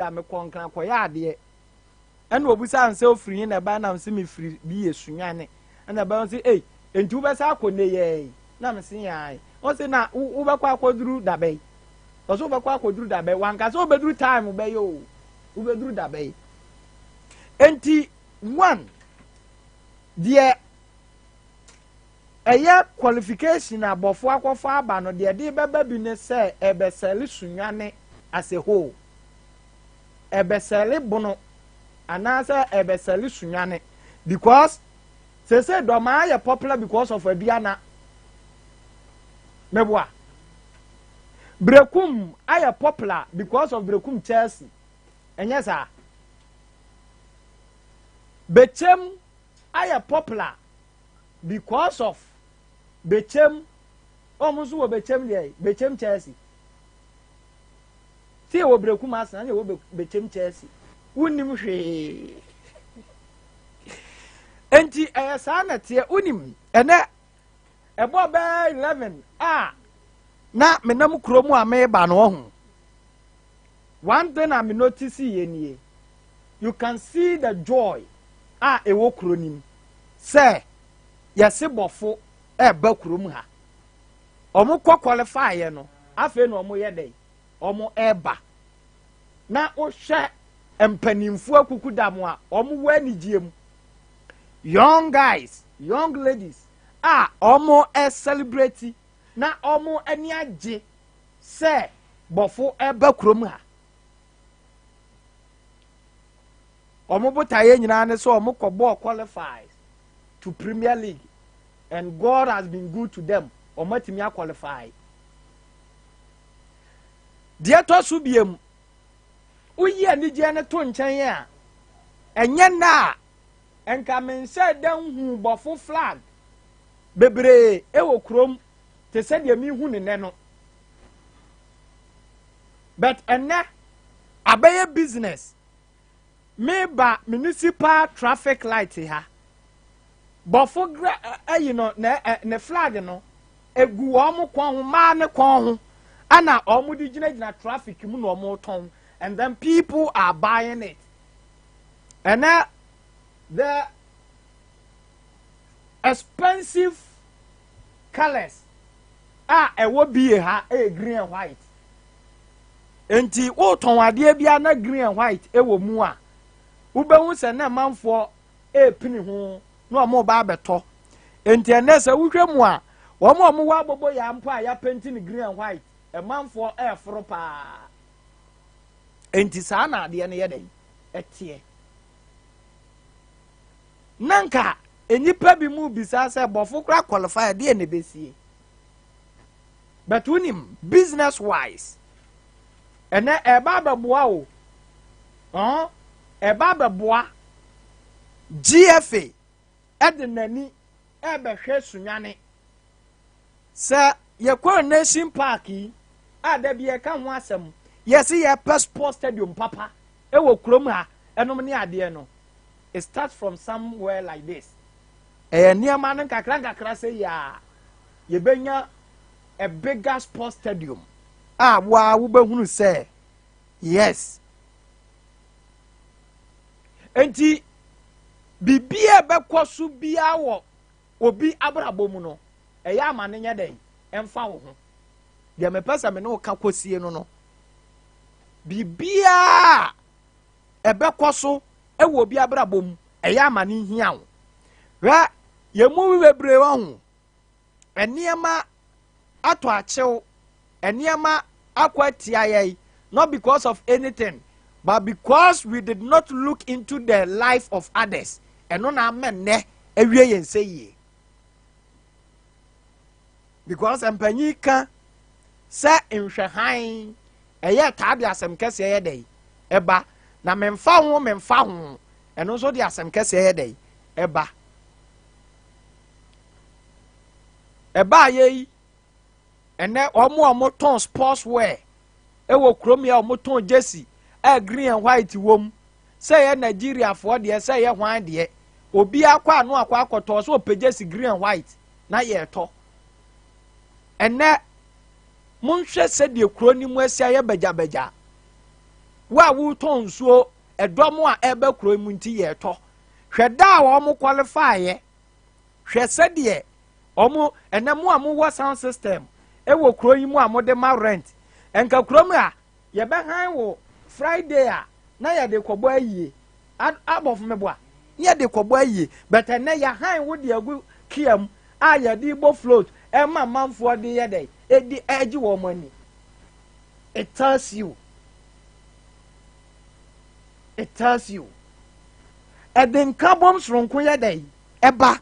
A mekɔ Nkran kɔyɛ adeɛ, ɛna obisaa me sɛ ofiri he na ɛbae, na mese mefiri bi yɛ Sunyani, ɛna ɛbɛn ɔse ei, enti wobɛsa akɔ nnɛ yi ara yi? Na mese ae. Ɔse na wobɛkɔ akɔduru dabɛn? Ɔse wobɛkɔ akɔduru dabɛn? Wanka sɛ wobɛduru time bɛyɛ o, wobɛduru dabɛn? Enti one, deɛ ɛyɛ qualification a bɔfo akɔfa aba no, deɛ ɛde bɛba bi ne sɛ ɛbɛsɛle Sunyani as a whole. Ɛbɛsɛle Bono anaasɛ ɛbɛsɛle Sunyani because sese Dɔmaa yɛ popular because of Aduana. Meboa. Brekum ayɛ popular because of Brekum Chelsea. Ɛnyɛ saa. Bekyem ayɛ popular because of Bekyem. Wɔn nso wɔ Bekyem deɛ, Bekyem Chelsea. Sɛ yɛwɔ Berekum Arsenal na yɛwɔ Bekyem Chelsea. Wonnim hwee. Enti ɛyɛ saa na teɛ. Wonim ɛnɛ ɛbɔ bɛɛ 11 a na menam kurom a meba no ɔho. One thing a me notice yɛ nie. You can see the joy a ɛwɔ kuro nim sɛ yɛse bɔfo ɛba kurom ha. Wɔn kɔ qualify yɛ no, afei na wɔn yɛ dɛn? Wɔn ɛba. Na wohwɛ mpanimfoɔ akuku dam a wɔn wɔ anigyeɛ mu. Young guys, young ladies a wɔn ɛcelebrate na wɔn ani agye sɛ bɔfo ɛba kurom ha. Wɔn botaeɛ nyinaa ne sɛ wɔn kɔ bɔɔl qualifies to Premier League and God has been good to them. Wɔn atumi aqualify. Deɛ ɛtɔ so biem, woyi anigyeɛ no to nkyɛn a, ɛnyɛ nna a nka me nhyɛ da nhu bɔfo flag bebree wɔ kurom te sɛ deɛ mehu ne nnɛ no. But ɛnnɛ abɛyɛ business. Meba municipal traffic light ha. Bɔfo gra ayi no na ne flag no egu wɔn kɔn ho, mmaa ne kɔn ho, ɛna wɔn de gyinagyina traffic mu na wɔn retɔn, and then people are buying it. Ɛnɛ the expensive colors a ɛwɔ bie ha ɛyɛ green and white. Nti wotɔn adeɛ bi a na green and white ɛwɔ mu a, wobɛhu sɛ na manfoɔ ɛrepini ho na wɔn reba abɛtɔ. Nti ɛnɛ sɛ wohwɛ mu a, wɔn a wɔwɔ abobo yaa mpo a yɛapɛnti no green and white, ɛmanfoɔ ɛreforo paa. Nti saa na adeɛ no yɛ dɛn? Ɛteɛ. Na nka nnipa bi mu bisa sɛ bɔfo kora qualify deɛ na ɛbɛsie. But wonim business wise, ɛnɛ ɛba abɛboa o. Ɔn, ɛba abɛboa GFA ɛde n'ani ɛbɛhwɛ Sunyani. Sɛ yɛkɔ Nation Park yi a da bi yɛka ho asɛm, yɛse yɛpɛ sports stadium papa ɛwɔ kurom ha, ɛnom ne adeɛ no, it starts from somewhere like this. Ɛyɛ nneɛma no nkakra nkakra sɛ yɛ a yɛbɛnya a bigger sports stadium a waa wobɛhunu sɛ yes. Enti biribiara ɛbɛkɔ so biara wɔ obi abrabɔ mu no, ɛyɛ ama ne nyɛ dɛn ɛmfa wo ho. Deɛ mepɛ sɛ me ne wo ka kɔsie no no, biribiara ɛbɛkɔ so ɛwɔ obi abrabɔ mu, ɛyɛ ama ne hia wo. Hwɛ, yɛn mu bi bebree wɔ ho, nneɛma atɔ akyew, nneɛma akɔ atia yɛn, not because of anything, but because we did not look into the life of others. Ɛno na ama nnɛ awie yɛn sɛ yie. Because mpanyin ka sɛ nhwɛhan ɛyɛ taa de asɛm kɛseɛ yɛ dɛn ɛba, na memfa ho memfa ho, ɛno nso de asɛm kɛseɛ yɛ dɛn ɛba. Ɛbaa yɛ yi, ɛnɛ wɔn a wɔtɔn sports wear ɛwɔ kurom yɛ a wɔtɔn jersey a green and white wɔ mu, sɛ ɛyɛ Nigeriafoɔ deɛ, sɛ ɛyɛ hwan deɛ, obi akɔ ano akɔ akɔtɔ sɛ ɔpɛ jersey green and white na yɛretɔ. Ɛnɛ monhwɛ sɛdeɛ kuro no mu asi ayɛ bagyabagya. Wo a wotɔn nsuo, ɛdɔm a ɛba kuro mu nti yɛtɔ. Hwɛ da a wɔn qualify yɛ. Hwɛ sɛdeɛ wɔn ɛnɛ mo a mowɔ sound system ɛwɔ kuro yi mu a mode ma rent. Nka kurom a yɛbɛhan wo Friday a na yɛde kɔbɔ ayie. Abɔfo meboa. Na yɛde kɔbɔ ayie. But ɛnɛ yɛhan wo de agu kia mu a yɛde bɔ float ɛma manfoɔ de yɛ dɛ ɛdi ɛgye wɔn ani. It tells you. It tells you. Ɛde nkabom soronko yɛ dɛ ɛba.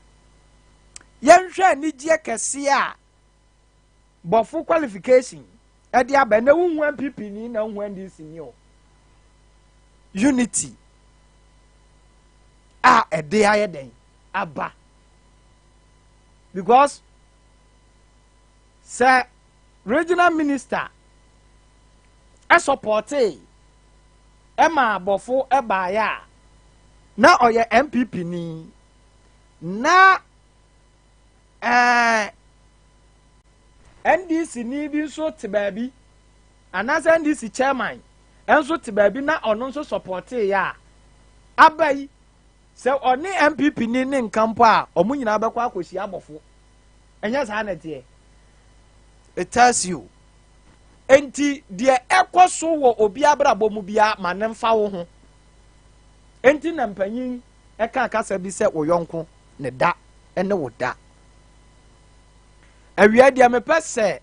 Yɛnhwɛ anigyeɛ kɛseɛ a Bɔfo qualification ɛde aba. Ɛnɛ wohu NPP ni na wohu NDC ni o. Unity a ɛde ayɛ dɛn aba, because sɛ regional minister ɛsupport ɛma Abɔfo ɛbaeɛ a, na ɔyɛ NPP ni na NDC ni bi nso te baabi anaasɛ NDC chairman nso te baabi na ɔno nso support yɛ a, aba yi sɛ ɔne NPP ni ne nka mpo a, ɔmo nyinaa bɛkɔ akɔhyia Abɔfo. Ɛnyɛ saa na ɛteɛ? It tells you. Nti deɛ ɛkɔ so wɔ obi abrabɔ mu biara, ma ne nfa wo ho. Nti na mpanyin ɛka kasa bi sɛ wo yɔnko ne da ɛne wo da. Awia deɛ, mepɛ sɛ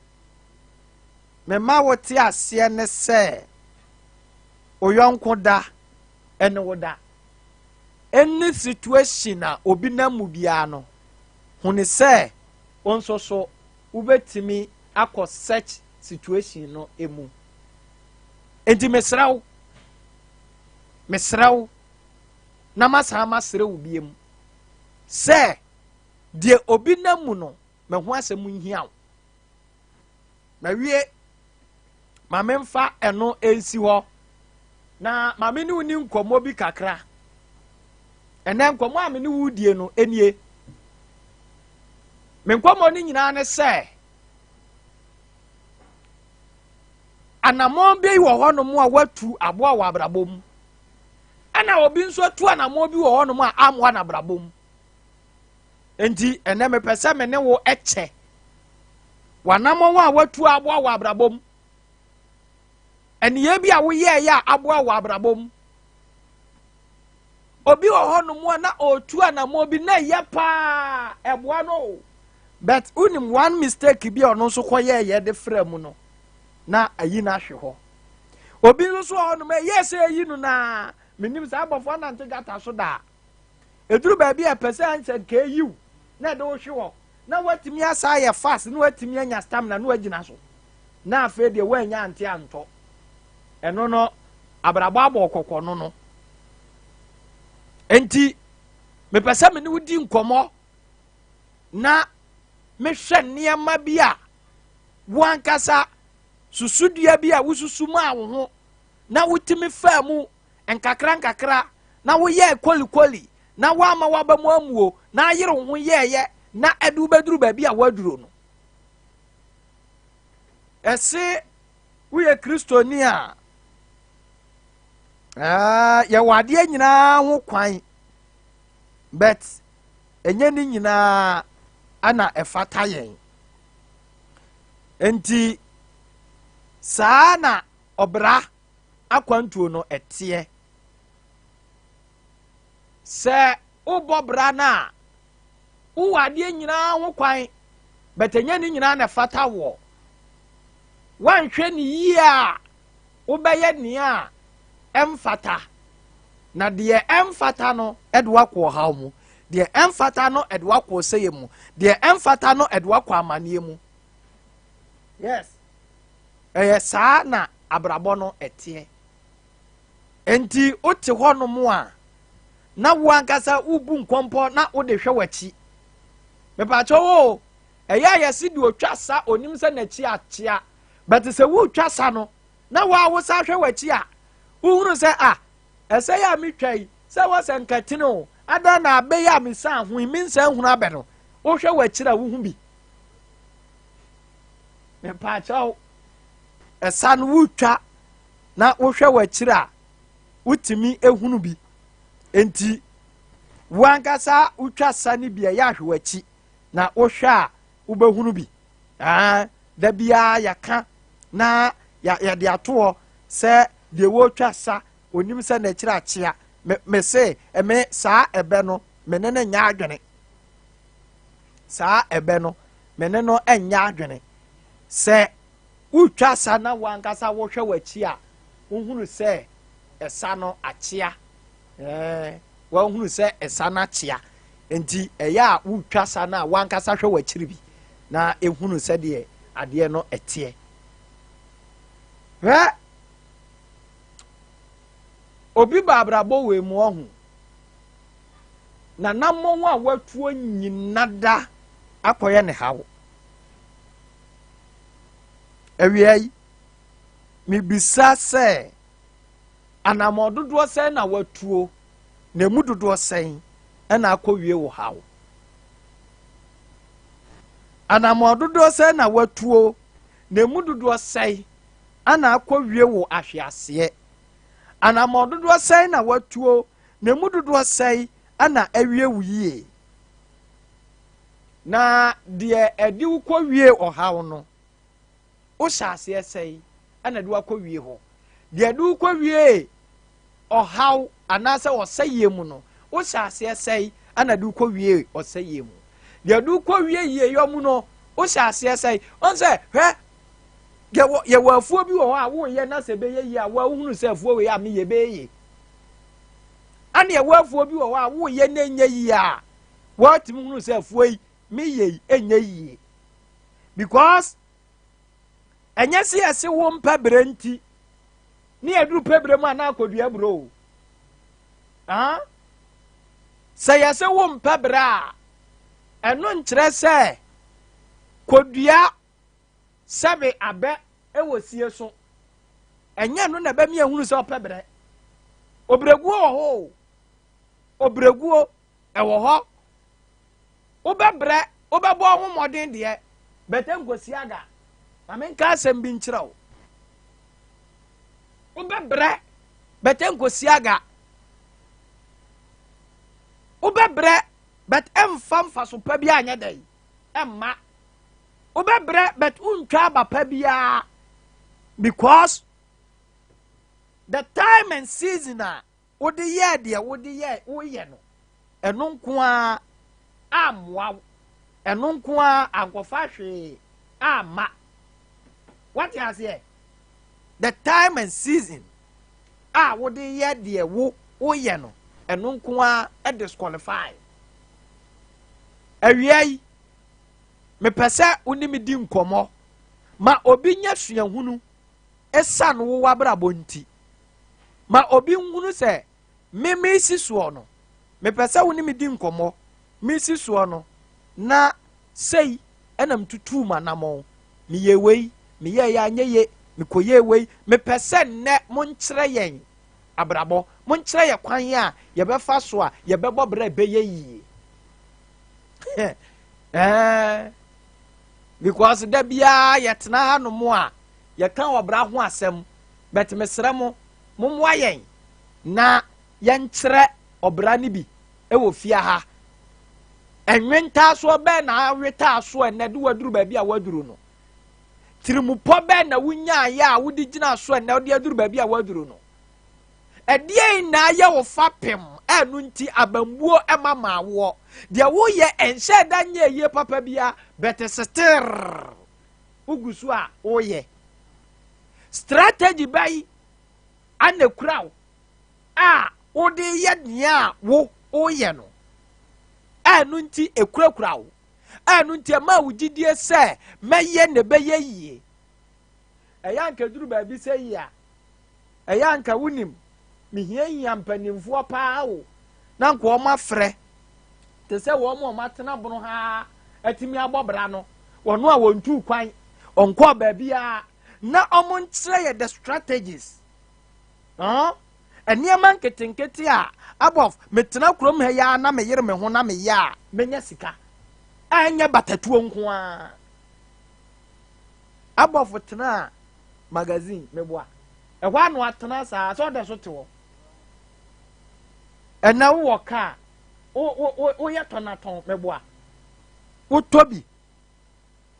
mema wo te aseɛ ne sɛ wo yɔnko da ɛne wo da. Any situation a obi nam mu biara no, huni sɛ wo nso so wobɛtumi akɔ such situation no emu. Nti mesrɛ wo, mesrɛ wo na masan masrɛ wo biem sɛ deɛ obi nam mu no, mɛ ho asɛm nhia wo. Mawie. Ma memfa ɛno nsi hɔ na maame ne wo ni nkɔmmɔ bi kakra. Ɛnɛ nkɔmmɔ a me ne wo die no nie. Me nkɔmmɔ no nyinaa ne sɛ anammɔn bi wɔ hɔnom a watu aboa wɔ abrabɔ mu, ɛna obi nso atu anammɔn bi wɔ hɔnom a amoa n'abrabɔ mu. Nti ɛnɛ mepɛ sɛ me ne wo kyɛ w'anammɔn a watu aboa wɔ abrabɔ mu, ɛnìyɛ bi a woyɛɛyɛ a aboa wɔ abrabɔ mu. Obi wɔ hɔnom a na ɔretu anammɔn bi na ɛyɛ paa, ɛboa no o, but wonim one mistake bi a ɔno nso kɔyɛɛyɛ de frɛ mu no na ayi no ahwe hɔ. Obi nso so wɔ hɔnom a ɛyɛ sɛ ɛyi no naa menim saa Abɔfoɔ anante gata so daa ɛduru baabi a ɛpɛ sɛ ansɛ nka ɛyiw na ɛde wo hwe hɔ na watumi asa ayɛ fast na watumi anya stamina na wagyina so na afei deɛ woanya ante antɔ. Ɛno no abrabɔ abɔ kɔkɔ no. Nti mepɛ sɛ me ne wo di nkɔmmɔ na mehwɛ nneɛma bi a wo ankasa susudua bi a wosusu maa wo ho na wotumi faa mu nkakra nkakra na woyɛɛ kolikoli na woama woaba mu amuo na ayere wo ho yɛɛyɛ na ɛde wobɛduru baabi a woaduro no. Ɛse woyɛ Kristoni a, yɛwɔ adeɛ nyinaa ho kwan, but ɛnyɛ ne nyinaa ana ɛfata yɛn. Nti saa na ɔbra akwantuo no ɛteɛ. Sɛ wobɔ bra no a, wowɔ adeɛ nyinaa ho kwan, but ɛnyɛ ne nyinaa na ɛfata wɔ. Woanhwɛ ne yie a, wobɛyɛ nea a ɛmfata, na deɛ ɛmfata no ɛde wakɔ ɔhaw mu, deɛ ɛmfata no ɛde wakɔ ɔsɛyɛ mu, deɛ ɛmfata no ɛde wakɔ amanneɛ mu. Yes, ɛyɛ saa na abrabɔ no ɛteɛ. Nti wote hɔnom a na wo ankasa wobu nkɔmpɔ na wode hwɛ w'akyi. Mepaakyɛw o, ɛyɛ a yɛsi de otwa sa onim sɛ n'akyi akyea, but sɛ wotwa sa no na wo a wosa hwɛ w'akyi a, wohunu sɛ a ɛsɛ yɛ a metwa yi sɛ wɔsɛ nkɛtene o, adan na abɛyɛ a mesan ho yi mensa hunu abɛ no. Wohwɛ w'akyiri a, wohu bi. Mepaakyɛw, ɛsa no wotwa na wohwɛ w'akyiri a. Wotumi ehunu bi. Enti wo ankasa wotwa sa no bi a, ɛyɛ ahwɛ w'akyi na wohwɛ a wobɛhunu bi. Ah, da biara yɛka na yɛde ato hɔ sɛ deɛ wɔretwa sa onim sɛ n'akyiri akyea. Me me se me saa ɛbɛ no me ne no nyɛ adwene. Saa ɛbɛ no me ne no nyɛ adwene. Sɛ wotwa sa na wo ankasa wohwɛ w'akyi a, wohunu sɛ ɛsa no akyea. Ɛɛ, woahunu sɛ ɛsa no akyea. Nti ɛyɛ a wotwa sa no a w'ankasa hwɛ w'akyiri bi na ehunu sɛdeɛ adeɛ no ɛteɛ. Hwɛ, obi ba abrabɔ wei mu ɔho na nammɔn a watuo nyina da akɔyɛ ne haw. Awia yi, mebisa sɛ anammɔn dodoɔ sɛn na watuo na emu dodoɔ sɛn na akɔwie wo haw? Anammɔn dodoɔ sɛn na watuo na emu dodoɔ sɛn na akɔwie wo ahweaseɛ? Anammɔn dodoɔ sɛn na watuo na emu dodoɔ sɛn na awie wo yie? Na deɛ ɛde wo kɔwie ɔhaw no, wohyɛ aseɛ sɛn na ɛde wo akɔwie hɔ? Deɛ ɛde wo kɔwie ɔhaw anaasɛ ɔsɛeɛ mu no, wohyɛ aseɛ sɛe ana de wokɔwie ɔsɛeɛ mu? Deɛ de wokɔwie yieyɔ mu no, wohyɛ aseɛ sɛe? Ɔn sɛ, hwɛ, yɛwɔ yɛwɔ afuo bi wɔ hɔ a woyɛ na sɛ ɛbɛyɛ yie a woahunu sɛ afuo wei a meyɛ ɛbɛyɛ yie. Ɛne ɛwɔ afuo bi wɔ hɔ a woyɛ na ɛnyɛ yie a woatumi hunu sɛ afuo yi meyɛ yi ɛnyɛ yie. Because ɛnyɛ sɛ yɛse wo mpɛ berɛ nti ne yɛduru pɛ berɛ mu a na akɔdua aburo o. Ah? Sɛ yɛse wo mpɛ berɛ a, ɛno nkyerɛ sɛ kɔdua sɛbe abɛ wɔ sie so. Ɛnyɛ no na ɛbɛmi ahunu sɛ ɔpɛ berɛ. Obrɛguo wɔ hɔ o. Obrɛguo ɛwɔ hɔ. Wobɛbrɛ, wobɛbɔ ho mmɔden deɛ, bɛtɛ nkosi aga. Ma menka asɛm bi nkyerɛ wo. Wobɛbrɛ, bɛtɛ nkosi aga. Wobɛbrɛ, but ɛmfa mfaso pa bi anyɛ dɛn, ɛmma. Wobɛbrɛ, but wontwa aba pa biara because the time and season a wode yɛɛ deɛ wode yɛ woyɛ no, ɛno nko ara ammoa wo, ɛno nko ara ankɔfa hwee amma. Wate aseɛ? The time and season a wode yɛ deɛ wo woyɛ no, ɛno nko ara disqualify. Awia yi, mepɛ sɛ wo ne me di nkɔmmɔ ma obi nya suahunu ɛsiane wo w'abrabɔ nti. Ma obi nhunu sɛ me mesi soɔ no, mepɛ sɛ wo ne me di nkɔmmɔ, mesi soɔ no, na sei ɛna metutuu m'anammɔn, meyɛɛ wei, meyɛeɛ anyɛ ye, mekɔyɛɛ wei. Mepɛ sɛ nnɛ monkyerɛ yɛn abrabɔ, monkyerɛ yɛ kwan a yɛbɛfa so a yɛbɛbɔ bra ɛbɛyɛ yie. Eh, because da biara yɛtena ha nom a yɛka ɔbra ho asɛm. But mesrɛ mo, mommoa yɛn na yɛnkyerɛ ɔbra no bi wɔ fie ha. Ɛnwentaasoɔ bɛn na awetaasoɔ ɛnɛ de waduru baabi a waduru no? Tirimupɔ bɛn na wonyaeɛ a wode gyina so ɛnɛ wode aduru baabi a waduru no? Ɛdeɛn na ayɛ wo fapem ɛno nti abambuo ɛma maa woɔ? Deɛ woyɛ ɛnhyɛ da nyɛ yie papa bia, but still wogu so a woyɛ. Strategy bɛn ana ekura wo a wode yɛ nea wo woyɛ no? Ɛno nti ekurakura wo. Ɛno nti ɛma wo gyidie sɛ mɛyɛ na ɛbɛyɛ yie. Ɛyɛ anka duru baabi sɛ yi a, ɛyɛ anka wonim mehiahia mpanimfoɔ paa o na nka wɔn afrɛ te sɛ wɔn a wɔatena bono ha atumi abɔ bra no wɔn a wɔntu kwan ɔnkɔɔ baabiara na wɔn nkyerɛ yɛ the strategies nneɛma nketenkete a abɔf metena kurom ha yi ara na meyere me ho na meyɛ a menya sika a ɛnyɛ batatuo nko ara abɔfo tena magazine meboa ɛhɔ ano atena saa sɛ ɔda so te hɔ. Ɛnɛ wowɔ kaa, woyɛ tɔnatɔn mɛboa. Wotɔ bi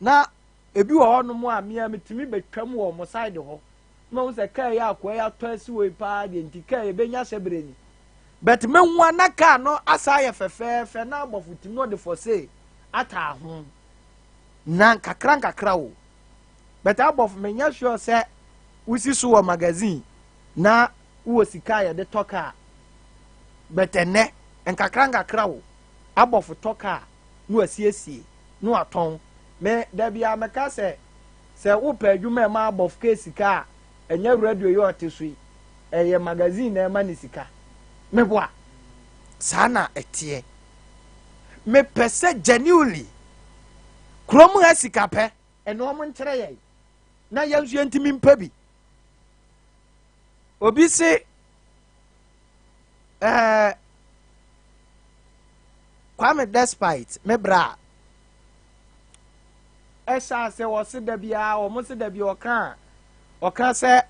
na ebi wɔ hɔnom a mea metumi bɛtwam wɔ mo side hɔ. Mahu sɛ kaa yi akoa yi atɔ asi wɔ yi paa deɛ nti kaa yi ɛbɛnya hyɛberɛ ni. But mehu a na kaa no asa ayɛ fɛfɛɛfɛ na abɔfo tim na ɔde for sale ataa ho. Na nkakra nkakra o. But abɔfo menyɛ sure sɛ wosi so wɔ magazine na wowɔ sika a yɛde tɔ kaa. But ɛnɛ nkakra nkakra o abɔfo tɔ kaa na wasiesie na watɔn. Me da biara meka sɛ sɛ wopɛ adwuma a ɛma abɔfo kaa sika a ɛnyɛ radio yi a ɔte so yi ɛyɛ magazine na ɛma ne sika. Meboa. Saa na ɛteɛ. Mepɛ sɛ genuinely kurom ha sika pɛ ɛna wɔn nkyerɛ yɛn na yɛn nso yɛntumi mpɛ bi. Obi se ɛɛ Kwame despite me bra ɛhyɛ ase wɔse da biara wɔn se da bi ɔka a ɔka sɛ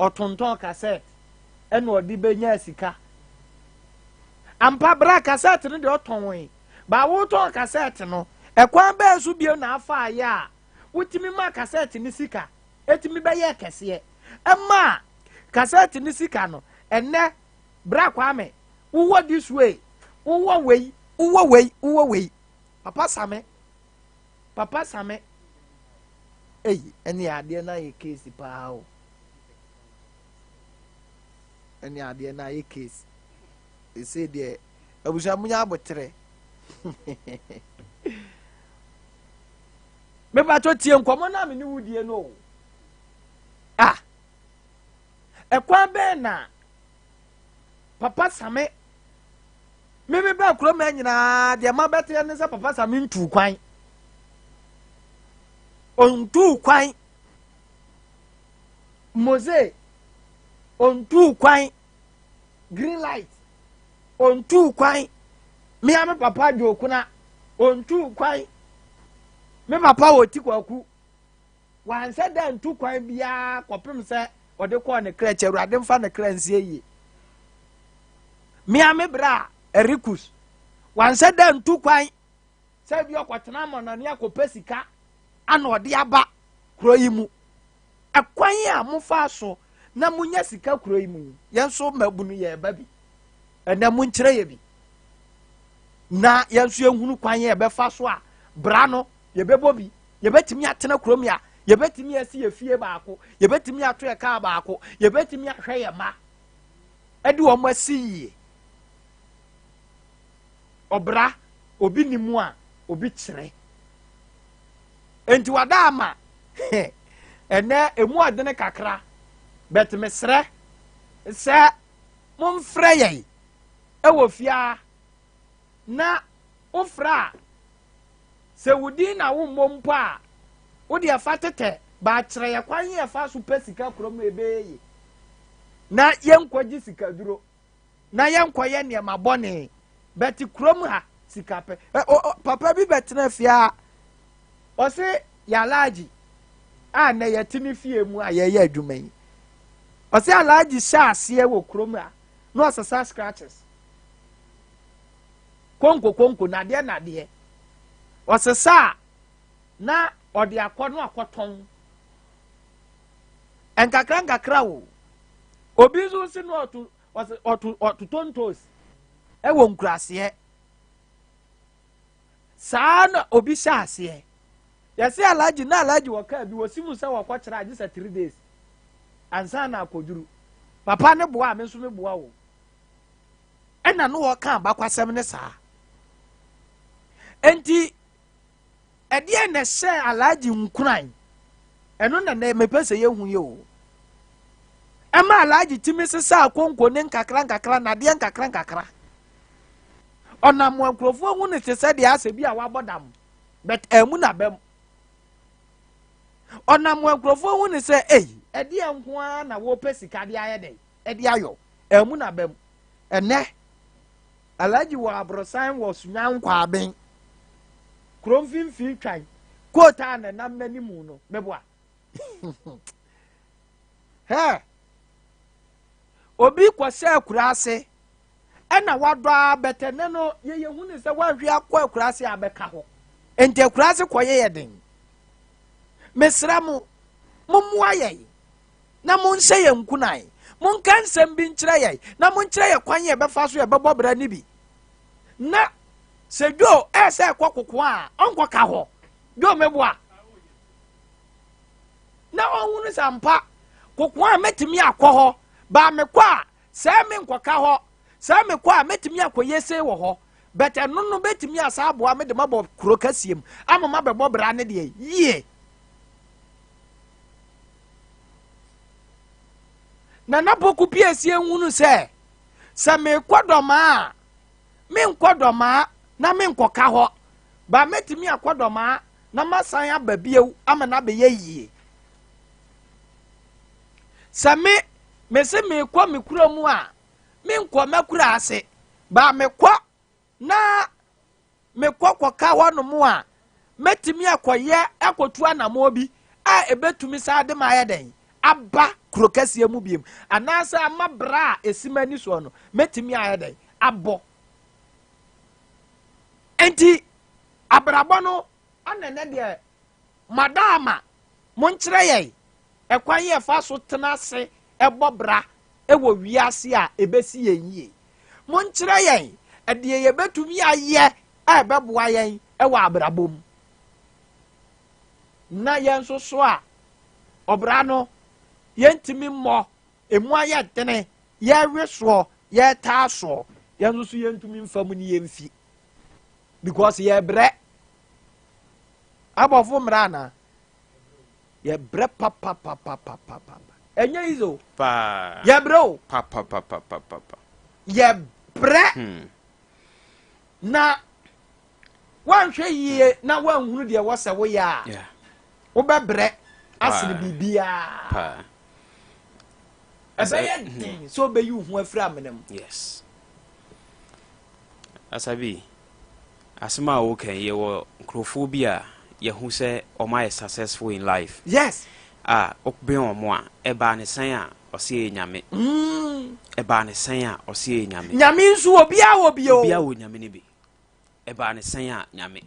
ɔtontɔn kasɛt ɛna ɔde bɛnya sika ampa bra kasɛt no deɛ ɔtɔn ba wotɔn kasɛt no ɛkwan bɛɛ so bio na afa ayɛ a wotumi ma kasɛt no sika ɛtumi bɛyɛ kɛseɛ ɛma kasɛt no sika no ɛnɛ bra Kwame wowɔ this way wowɔ wei wowɔ wei wowɔ wei papa same papa same eyi ɛne adeɛ no ayɛ case paa o ɛne adeɛ no ayɛ case ɛsɛ deɛ abusua munya abotrɛ mepatɔ tie nkɔmmɔ no a me ne wo die no o ah ɛkwan bɛn na papa same meme bɛɛ kurom ha nyinaa deɛ ma bɛteɛ ne sɛ papa same ntuu kwan ɔntuu kwan mose ɔntuu kwan green light ɔntuu kwan mea me papa dwokuna ɔntuu kwan me papa wɔ ti kwaku wansɛ dɛ ntu kwan biara kɔpem sɛ ɔde kɔɔ ne kra kyɛ awurade mfa ne kra nsie yie mea me berɛ a erikus wansɛ dɛ ntu kwan sɛ bi ɔkɔtena amɔnɔne akɔpɛ sika ana ɔde aba kuro yi mu ɛkwan a mofa so na monya sika kuro yi mu yi yɛn nso mmabunu yɛ ɛba bi ɛnɛ monkyerɛ yɛ bi na yɛn nso yɛhunu kwan yɛ yɛbɛfa so a bra no yɛbɛbɔ bi yɛbɛtumi atena kurom a yɛbɛtumi asi yɛ fie baako yɛbɛtumi ato yɛ kaa baako yɛbɛtumi ahwɛ yɛ mma ɛde wɔn asi yie ɔbra obi ni mu a obi kyerɛ nti wada ama ɛnɛ emu ɔdene kakra but mesrɛ sɛ momfrɛ yɛn ɛwɔ fia na wofrɛ a sɛ wo din na wommɔ mpo a wode ɛfa tetɛ baakyerɛ yɛ kwan yɛ fa so pɛ sika kurom ɛbɛyɛ yie na yɛnkɔgye sika duro na yɛnkɔyɛ nneɛma bɔne bɛte kurom ha sika pɛ papa bi bɛtena fie a ɔse yɛalagye a nɛ yɛte ne fie mu a yɛyɛ adwuma yi ɔse alagye hyɛ aseɛ wɔ kurom ha na ɔsesa scratches konko konko nadeɛ nadeɛ ɔsesa a na ɔde akɔ no akɔtɔn nkakra nkakra o obi nso si no ɔto ɔse ɔto ɔtotɔ ntoos ɛwɔ nkuraseɛ saa na obi hyɛ aseɛ yɛsɛ alagye na alagye wɔ kaa bi wɔsi mu sɛ wɔkɔkyerɛ agye sɛ 3 days ansa na akɔduru papa ne boa a me nso me boa o ɛna no wɔka abakwasɛm ne saa nti ɛdeɛ na ɛhyɛ alagye nkuran ɛno na na mepɛ sɛ yɛhu yɛ o ɛma alagye tumi sesa akonko ne nkakra nkakra nadeɛ nkakra nkakra ɔnam nkurɔfoɔ hu ne te sɛ deɛ asɛ bi a wabɔ dam but ɛmu na bɛm ɔnam nkurɔfoɔ hu ne sɛ ei ɛdeɛ nko ara na wɔpɛ sika de ayɛ dɛ ɛde ayɔ ɛmu na bɛm ɛnɛ alagye wɔ aborosan wɔ sunya nkwaben kuro mfimfini twan kootaa na ɛnam n'anim no mɛboa hɛ obi kɔhyɛ akura ase. Ɛna wadɔ ara bɛtɛ ne no yɛyɛ hu ne sɛ woanhwɛ akɔ akuraase a bɛka hɔ. Nti akuraase kɔyɛ yɛ den. Mesrɛ mo, mommoa yɛn na monhyɛ yɛn nkunan. Monka nsɛm bi nkyerɛ yɛn na monkyerɛ yɛn kwan yɛ bɛfa so yɛbɛbɔ bra no bi. Na sɛ Joe ɛsɛ ɛkɔ kokoa a ɔnkɔka hɔ. Joe meboa. Na ɔhunu sɛ ampa kokoa a mɛtumi akɔ hɔ baa mekɔ a sɛ menkɔka hɔ sɛ mekɔ a mɛtumi akɔyɛ sei wɔ hɔ but ɛno no bɛtumi asa aboa me de mabɔ kuro kɛseɛ mu ama mabɛbɔ bra ne deɛ yie. Nana Poku Piesie nhunu sɛ sɛ mekɔ dɔmaa a menkɔ dɔmaa na menkɔka hɔ ba mɛtumi akɔ dɔmaa na masan aba bio ama no abɛyɛ yie. Sɛ me mese mekɔ me kuro mu a menkɔ m'akura ase ba mekɔ na mekɔ kɔka hɔnom a mɛtumi akɔyɛ akɔtu anammɔn bi a ɛbɛtumi saa de ma ayɛ dɛn aba kuro kɛseɛ mu biem anaasɛ ama bra a ɛsi m'ani soɔ no mɛtumi ayɛ dɛn abɔ. Nti abrabɔ no ana nɛ deɛ madaama monkyerɛ yɛn ɛkwan yɛ fa so tena ase ɛbɔ bra ɛwɔ wiase a ɛbɛsi yɛn yie. Monkyerɛ yɛn ɛdeɛ yɛbɛtumi ayɛ a ɛbɛboa yɛn ɛwɔ abrabɔ mu. Na yɛn nso so a ɔbra no yɛntumi mmɔ emu ayɛ dene yɛwe soɔ yɛtaa soɔ yɛn nso so yɛntumi mfa mu ne yɛmfi because yɛbrɛ abɔfo mmerɛ anaa yɛbrɛ papapapapapa ɛnyɛ easy o paa yɛbrɛ o papapapapapa yɛbrɛ na woanhwɛ yie na woanhunu deɛ wɔ sɛ woyɛ a wobɛbrɛ asene biribiaa paa ɛbɛyɛ den sɛ wobɛyi wo ho afiri amena mu. Yes, Asabi, asɛm a woka yi, yɛwɔ nkurɔfoɔ bi a yɛhu sɛ ɔmo ayɛ successful in life a wobɛn ɔmo a ɛbaa ne sɛn a ɔse yɛ Nyame. Ɛbaa ne sɛn a ɔse yɛ Nyame. Nyame nso obiaa wɔ bio. Obiaa wɔ Nyame no bi. Ɛbaa ne sɛn a Nyame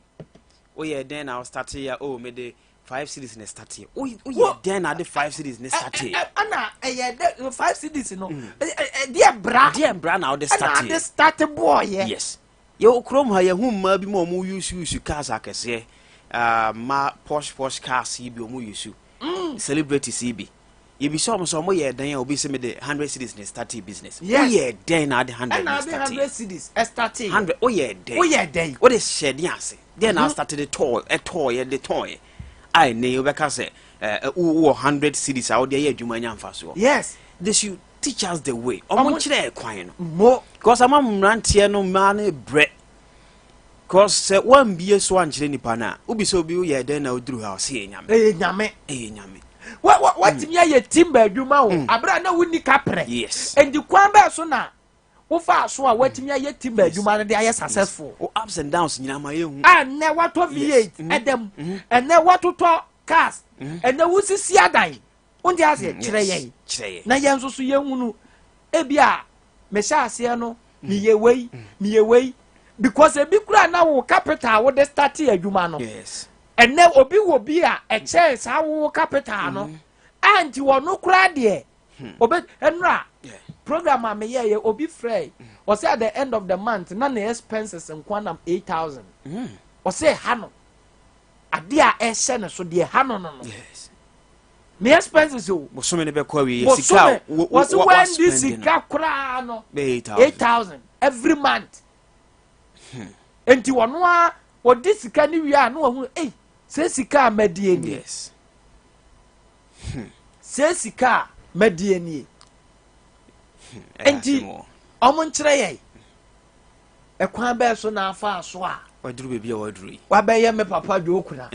woyɛ dɛn na wostarte a, oh, mede 5 cedis ne starte. Woyɛ dɛn na ade 5 cedis ne starte? Ɛna ɛyɛ dɛ 5 cedis no ɛdeɛ bra deɛ mbra na wode ɛna starte? Ade starte bɔɔyɛ. Yes, yɛwɔ kurom ha, yɛhu mmaa bi mu a ɔmo use use cars akɛseɛ, mmaa posh posh cars yi bi ɔmo use, celebrities yi bi, yɛbisa ɔmo sɛ ɔmo yɛ dɛn a, obi sɛ mede 100 cedis ne starte business. Woyɛ dɛn na ade 100 ɛna ne ade starte? 100 cedis ɛstarte. 100, woyɛ dɛn? Woyɛ dɛn? Wode hyɛ den ase deɛ na starte de tɔɔ ɛtɔɔyɛ de tɔɔyɛ a ɛnɛ yi wobɛka sɛ wowɔ 100 cedis a wode ayɛ adwuma anya mfasoɔ. They should teach us the way. Ɔmo nkyerɛ kwan no mo because ama mmeranteɛ no, mmaa no brɛ because sɛ woambie so ankyerɛ nipa no a, wobi sɛ obi woyɛ dɛn na woduru ha, ɔsɛ yɛ Nyame. Ɛyɛ Nyame. Ɛyɛ Nyame. Wa wa watumi ayɛ timber adwuma o abere a na wonni kaprɛ. Nti kwan bɛɛ so na wofa so a watumi ayɛ timber adwuma no de ayɛ successful? Wo ups and downs nyinaa ma yɛhu. A nnɛ watɔ V8 ɛdɛm, ɛnɛ watotɔ cars, ɛnɛ wosisi adan, wonte aseɛ? Kyerɛ yɛn. Kyerɛ yɛn. Na yɛn nso so yɛhunu ebi a mehyɛ aseɛ no meyɛ wei, meyɛ wei, because ebi kura na wo capital a wode start adwuma no, ɛnɛ obi wɔ bi a ɛkyɛn saa wo capital no a, nti wɔno koraa deɛ obe ɛnura program a meyɛ yɛ, obi frɛ ɔsɛ at the end of the month na ne expenses nko anam 8,000. Ɔsɛ ha no adeɛ a ɛhyɛ ne so deɛ ha no ne expenses o. Bosome no bɛkɔ awie yɛ sika a bosome wɔsi wa wɛndi spend no sika koraa no bɛyɛ 8,000. 8,000 every month. Nti wɔn a wɔdi sika ne wie a na wɔn ho ei sɛ sika a mɛdie nie, sɛ sika a mɛdie nie. Ɛyɛ Nti asɛm o. ɔmo nkyerɛ yɛn ɛkwan bɛɛ so na afa so a waduru baabi a waduru yi. Wabɛyɛ me papa dwo okuna.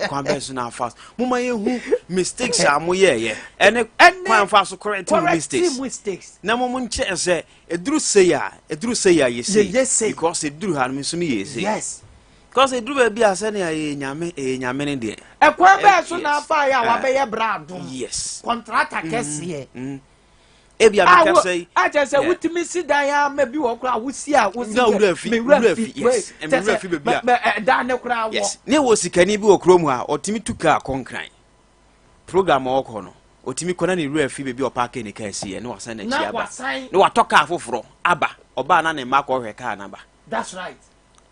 Kwan bɛɛ so na afa so, moma yɛhu mistakes a moyɛɛyɛ ɛne Ɛne kwan fa so correct mo correct mistakes. Mistakes. Na mo nkyerɛ sɛ ɛduru sei a, ɛduru sei a, yɛ Yɛyɛ sei. because ɛduru ha no me nso meyɛ sei. Because ɛduru baabi a sɛnea ɛyɛ Nyame, ɛyɛ Nyame no deɛ. Ɛkwan bɛɛ so na afa yɛ a wabɛyɛ bra adom contractor kɛseɛ. Ebi a a meka wo sɛ yi. A kyerɛ sɛ wotumi si dan ama bi wɔ koraa wosi a wosi Na deɛ, wura fi, me wura wura fi fi, yes. wei, Me kyerɛ wura sɛ fi baabi a- ɛdan ne koraa wɔ. Yes, ne wɔ sikani bi wɔ kurom a ɔtumi tu kaa kɔnkran program a ɔkɔ no, ɔtumi kɔ na ne wura fi baabi a ɔpark ne kaa si yɛ na wasan n'akyi Na aba. wasan. Na watɔ kaa foforɔ aba. Ɔbaa na ne mma akɔhwɛ kaa n'aba That's right.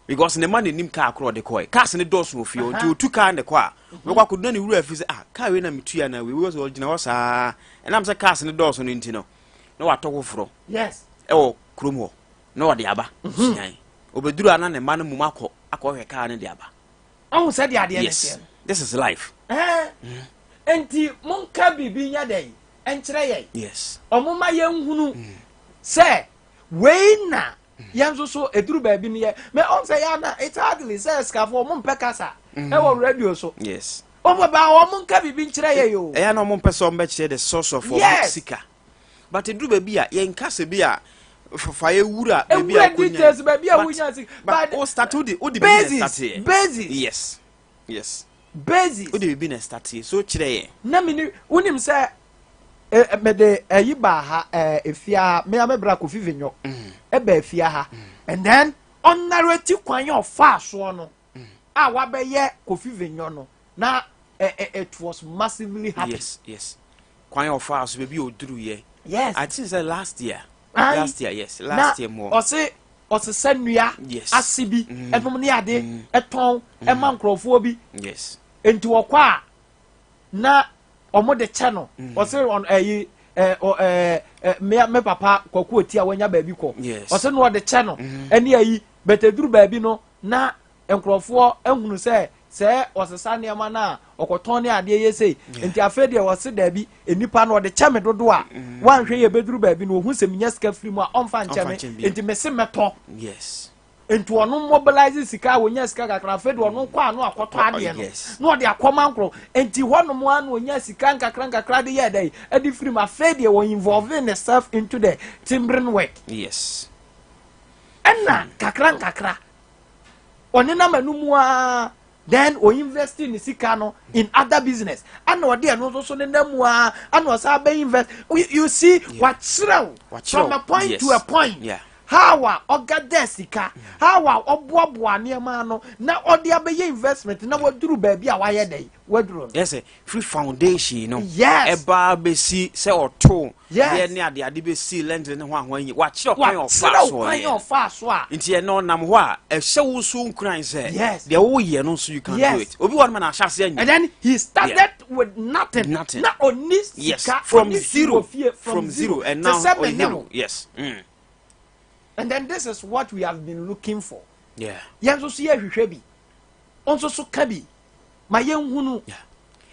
because ne ma n'anim kaa korɔ ɔde kɔɛ, cars ne dɔɔso wɔ fie hɔ, nti otu kaa ne kɔ a, wɔkɔ akɔdu na ne wura fi sɛ, ah, kaa wei na metu ya na wei wei sɛ ɔgyina hɔ saa. Ɛnam sɛ cars ne dɔɔso no nti no, na watɔ foforɔ ɛwɔ kurom hɔ na ɔde aba suan. Obɛduru a, na ne mma no mum akɔ akɔhwɛ kaa no de aba. Ɔhu sɛ deɛ adeɛ ne Yes. teɛ no. This is life. Ɛɛ, nti monka biribi nyɛ dɛn ɛnkyerɛ yɛn. Ɔmo ma yɛnhunu sɛ wei na yɛn nso so eduru baabi no yɛ mɛ ɔn sɛ yɛn ana. It's hardly sɛ sikafoɔ ɔmo mpɛ kasa ɛwɔ radio so. Ɔmo ba, ɔmo nka biribi nkyerɛ yɛ yi o. Ɛyɛ na ɔmo mpɛ sɛ ɔmo bɛkyerɛ the source of ɔmo sika, but eduru baabi a yɛnka sɛ bi a fa yɛ wura baabi a ewura ɔkɔ details baabi a But- wonya sika. But o start o de bi na basis start yɛ. Basis. Basis. O de bi na start yɛ, so kyerɛ yɛ. Na mi ni wonim sɛ ɛ ɛ, mede ɛyi baa ha, efia me ame bra Kofi Vinyo ɛbɛ efia ha, and then ɔnareti kwan yɛ ɔfa soɔ no a wabɛyɛ Kofi Vinyo no, na ɛ ɛ it was massively happy. Yes, kwan yɛ ɔfa so baabi a oduru yɛ. I think sɛ last year. Aye. Last year, yes, last year more. Ɔse ɔsesa nnua ase bi ɛnom ne ade ɛtɔn ɛma nkurɔfoɔ bi. Nti wɔkɔ a, na ɔmo de kyɛ no. Ɔse ɔn ɛyi ɛ ɔ ɛ ɛ mmea me papa Kwaku Oti a wanya baabi kɔ. Ɔse na ɔde kyɛ no ɛne ayi bɛtɛduru baabi no, na nkurɔfoɔ ehunu sɛ ɔsesa nneɛma no a ɔkɔtɔn ne adeɛ yɛ sei. Nti afei deɛ, ɔse daabi, nipa no ɔde kyɛ me dodo a, wanhwɛ yɛ bɛduru baabi no, ohun sɛ menya sika firi mu a, ɔmfa nkyɛ Ɔmfa me. nkyɛ me. Nti mese mɛtɔ. Nti ɔno mobilize sika a wonya sika kakra. Afei de ɔno kɔ ano akɔtɔ adeɛ no na ɔde akɔma nkorɔ. Nti hɔnom a na onya sika nkakra nkakra de yɛ dɛ ɛde firi mu. Afei deɛ, wɔ involving himself into the timbering work. Ɛna kakra nkakra ɔnenam anum a, then o invest ne sika no in other business, ɛna ɔde ɛno nso so nenam mu a, ɛna ɔsan bɛ invest. You see, wakyerɛw Wakyerɛw, from a point to a point how a ɔgada sika, how a ɔboaboa nneɛma ano na ɔde abɛyɛ investment na waduru baabi a wayɛ dɛ waduru no. Yes, free foundation no. Ɛbaa bɛsi sɛ ɔto deɛ ne ade ade bɛsi lɛntere ne ho ahoa nyi, wakyerɛ kwan a ɔfa wakyerɛw so kwan a ɔyɛ. Ɔfa so a. Nti ɛnɛ ɔnam hɔ a, ɛhyɛ wo so nkuran sɛ deɛ woyɛ no nso, you can do it. Obi wɔ no ma na ahyɛ aseɛ And nyɛ. then he started with nothing. Nothing. Na oni sika, From oni zero. wɔ fie. From zero, and Te now sɛ me ne ɔyɛ wo. And then this is what we have been looking for. Yɛn nso so yɛhwehwɛ bi, ɔnso so ka bi ma yɛn hunu.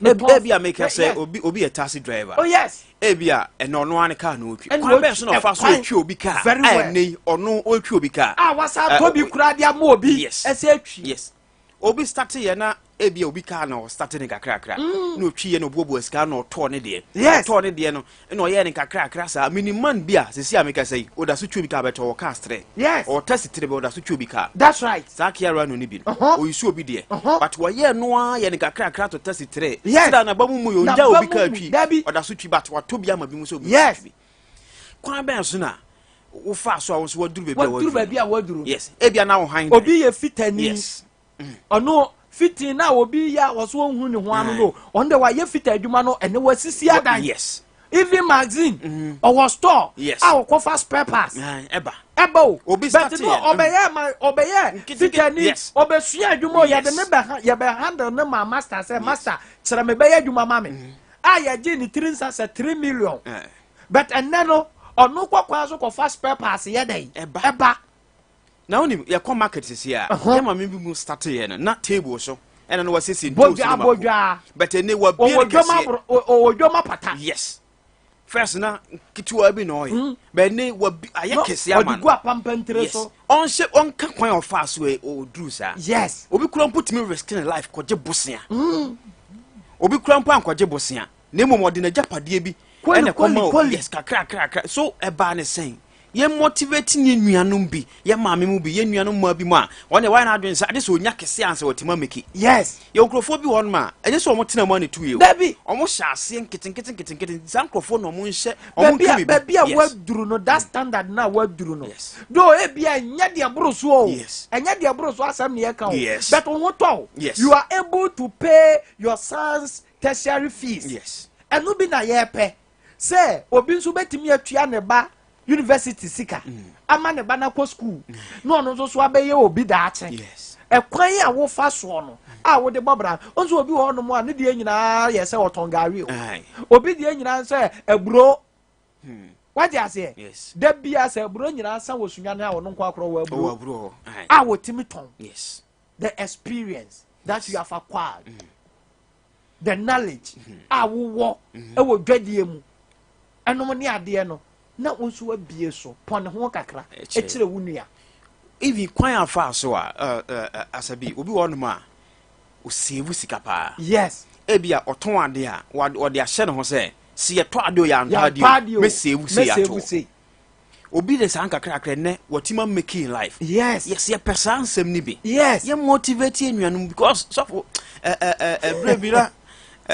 Ebi a meka sɛ obi yɛ taxi driver. Oh yes. Ebi a ɛna ɔno ara ne car na otwi. Ɛna Kwan otwi- bɛn so na ɔfa so ɛkwan- otwi obi car Very a well. ɛnɛ yi ɔno otwi obi car A wasa atɔ bi kura de ama obi ɛsɛ atwi. Yes, obi start yɛ na ebi a obi car na ɔstart ne kakrakra na otwi yɛ na obuabua sika na ɔtɔɔ ne deɛ. Ɔtɔɔ ne deɛ no, ɛna ɔyɛ ne kakrakra saa. Miniman bi a sisi a meka sɛ yi, ɔda so twi obi car, bɛtɛ ɔwɔ cars trɛ. Ɔwɔ taxi trɛ bɛ, ɔda so twi obi car. That's right. Saa Kia Rano no bi no, oyi so obi deɛ, but wɔyɛ no ara yɛ ne kakrakra to taxi trɛ. Sida na ba mu mu yɛ Na ongya ba obi mu car mu, twi. Dabi. Ɔda so twi, but watɔ bi ama bi mu sɛ obi twi bi. Kwan bɛn so na wofa so a wo nso waduru baabi a waduru baabi a waduru. Yes, ebia na wo han Obi yɛ fitani. Ɔno fitin na obi yɛ a wɔso ohun ne ho ano no, ɔno de wayɛ fita adwuma no, ɛne wasisi adan. Even magazine, ɔwɔ store a ɔkɔfa spare parts. Ɛba. Ɛba o. Obi but start no yɛ. ɔbɛyɛ ma ɔbɛyɛ fitani. Ɔbɛsua adwuma o, yɛde ne bɛ ha, yɛbɛ handle ne ma master sɛ, master, kyerɛ me bɛyɛ adwuma ma me a, yɛgye ne tiri nsa sɛ 3 million. But ɛnɛ no, ɔno kɔ kwan so kɔfa spare parts yɛ dɛ. Ɛba. Ɛba. Na wonim yɛkɔ market sisi a, yɛ maame bi mu start yɛ no na table so ɛna no wasiesie Bodwa, ntoosi no mako. bodwa. But ɛnɛ wabie ɔwɔ ne dwom kɛseɛ. Aboro ɔwɔ dwom apata. Yes, first na ketewa bi na ɔyɛ, but ɛnɛ wabi ayɛ No, kɛseɛ ama ɔde no. gu apampantire so. Ɔnhyɛ ɔnka kwan a ɔfaa so ɛ ɔduru saa. Obi kura mpo tumi risk ne life kɔgye bosea. Obi kura mpo ankɔgye bosea, na mmom ɔde n'agyapadeɛ bi Koli, ɛna ɛkɔma koli, koli. Yes, kakra kakra so ɛbaa ne sɛn Yɛn motivate ne nuanom bi, yɛn maame mu bi, yɛn nuanom mmaa bi mu a wɔn deɛ wɔayɛ n'adwene sɛ ade sɛ onya kɛse ansa wɔtumi ameki. Yɛ nkurɔfoɔ bi wɔ hɔnom a ɛnyɛ sɛ wɔn tena mu a na etu yie o. Dabi. Wɔn hyɛ aseɛ nketenkete nketenkete, saa nkurɔfoɔ na wɔn nhyɛ wɔn Baabi nka a biribi. baabi a waduru no, that standard na waduru no, though ebi a ɛnyɛ deɛ boro so o, ɛnyɛ deɛ boro so asɛm na yɛka o, but wo ho tɔ o. You are able to pay your son's tertiary fees. Ɛno bi na yɛpɛ sɛ obi nso bɛtumi atua ne ba university sika ama ne ba no akɔ school na ɔno nso so abɛyɛ obi daakye. Ɛkwan a wofa soɔ no a wode bɔ bra nso, obi wɔ hɔnom a ne deɛ nyinaa yɛ sɛ ɔtɔn gari o. Obi deɛ nyinaa sɛ aburo, wagye aseɛ. Da bia sɛ aburo nyinaa sa wɔ Sunyane a, ɔno nko akorɔ wɔ ɔwɔ aburo aburo hɔ. A wɔtumi tɔn. The experience that you have acquired, the knowledge a wowɔ ɛwɔ dwadie mu ɛnom ne adeɛ no, na wo nso abie so pɔne ho kakra ɛkyerɛ. Ɛkyerɛ wo nua. Even kwan afa so a asabi obi wɔ hɔnom a osave sika paa. Ebi a ɔtɔn ade a ɔde ahyɛ ne ho sɛ si yɛtɔ ade o, yɛantɔ yɛantɔ ade o, adeɛ o, mɛsave sei mɛsave ato. Sei. Obi de saa nkakrakra nnɛ wɔtumi amake in life. Yes, yɛpɛ saa nsɛm no bi. Yɛ motivate yɛ nuanom because sɔfo ɛ ɛ ɛ ɛberɛ bi na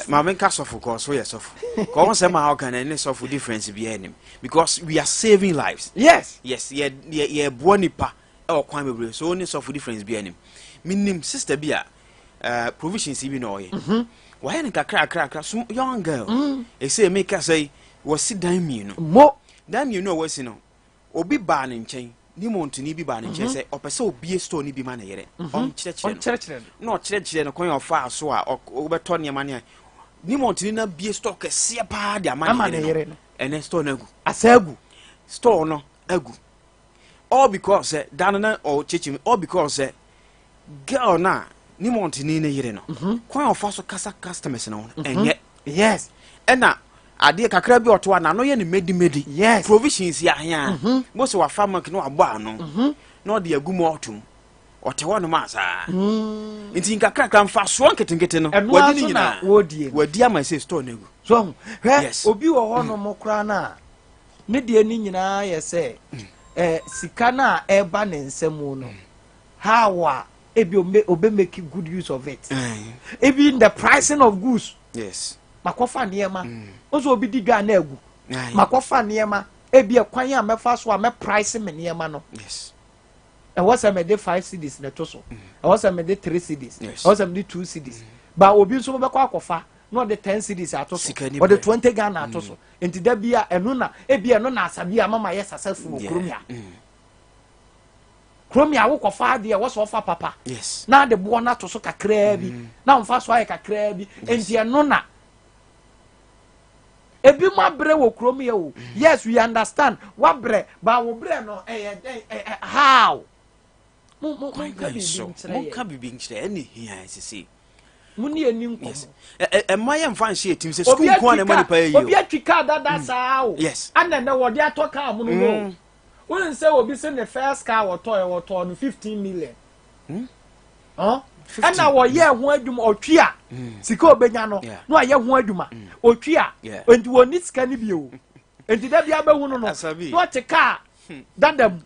maame nka sɔfo kɔ so yɛ sɔfo kɔ ho sɛm a ɔka no ɛne sɔfo difference biara anim because we are saving lives. Yes, yɛ yɛ yɛboa nipa ɛwɔ kwan bebree so ne sɔfo difference bi anim. Menim sister bi a provisions bi na ɔyɛ, wɔayɛ no kakrakrakra so, young girl ɛsɛ meka sɛ yi wɔsi dan mmienu. Mo. Dan mmienu a wɔasi no, obi baa ne nkyɛn ne mɔntoni bi baa ne nkyɛn sɛ ɔpɛ sɛ obie store no bi ma ne yere, ɔnkyerɛkyerɛ no. Ɔnkyerɛkyerɛ no. Na ɔkyerɛkyerɛ no kwan a ɔfaa so a wobɛtɔ nneɛma ne a ne mɔntoni no abie store kɛseɛ paa de ama ama ne ne yere yere no. No. Ɛnɛ store no agu. Asa agu. Store no agu all because sɛ da no na ɔkyekye mu, all because sɛ girl no a ne mɔntoni ne yere no, kwan a ɔfa so kasa customers no ho no ɛnyɛ. Ɛna adeɛ kakra bi a ɔto a n'ano yɛ ne medimedi. Provisions yɛ ahea mo sɛ wafa milk na wabɔ ano na ɔde agu mu ɔtom ɔte hɔ nom a saa nti nkakrakra mfasoɔ nketenkete no ɛno wadi ara ne so na nyinaa wɔredie no. Wadi ama sɛ store no agu. So hwɛ, obi wɔ hɔnom koraa no a ne deɛ ne nyinaa yɛ sɛ sika no a ɛreba ne nsam no, how a ebi obe make good use of it, even the pricing of goods. Makɔfa nneɛma nso, obi di dwa na agu. Makɔfa nneɛma, ebi ɛkwan a mɛfa so a mɛ price me nneɛma no, ɛwɔ sɛ mɛde 5 cedis na ɛto so, ɛwɔ sɛ mɛde 3 cedis, ɛwɔ sɛ mɛde 2 cedis, ba obi nso bɛkɔ akɔfa na ɔde 10 cedis ato so, Sika ni ɔde brɛ. 20 Ghana ato so. Nti da bi a ɛno na ebi ɛno na asabi a mama yɛ successful wɔ kurom ya. Kurom ya, wokɔfa adeɛ, ɛwɔ sɛ ɔfa papa na ade boɔ no ato so kakraa bi na ɔmfa so ayɛ kakraa bi. Nti ɛno na ebi mu abrɛ wɔ kurom yɛ o. Yes, we understand, wabrɛ ba wo brɛ no ɛyɛ dɛn ɛ ɛ how mo mo Kwan monka bɛn biribi so nkyerɛ monka yɛ. Biribi nkyerɛ ɛne hia sisi. Mo ne yɛ ni nkɔmmɔ. Ɛma yɛ mfa nhyɛ yɛtim sɛ obi sukuu nko a na atwi ɛma kaa nipa yɛ obi yie o. atwi kaa dada saa o. Ana nɛ wɔde atɔ kaa mono no o, wonim sɛ obi sɛ ne first car wɔtɔɔ no 15 million. Ɔn? Ɛna wɔyɛ ho adwuma, ɔtwi a sika obenya no na ɔyɛ ho adwuma, ɔtwi a nti wɔni sika no bi o. Nti da bi abɛhu no Asabi. na ɔte kaa dada mu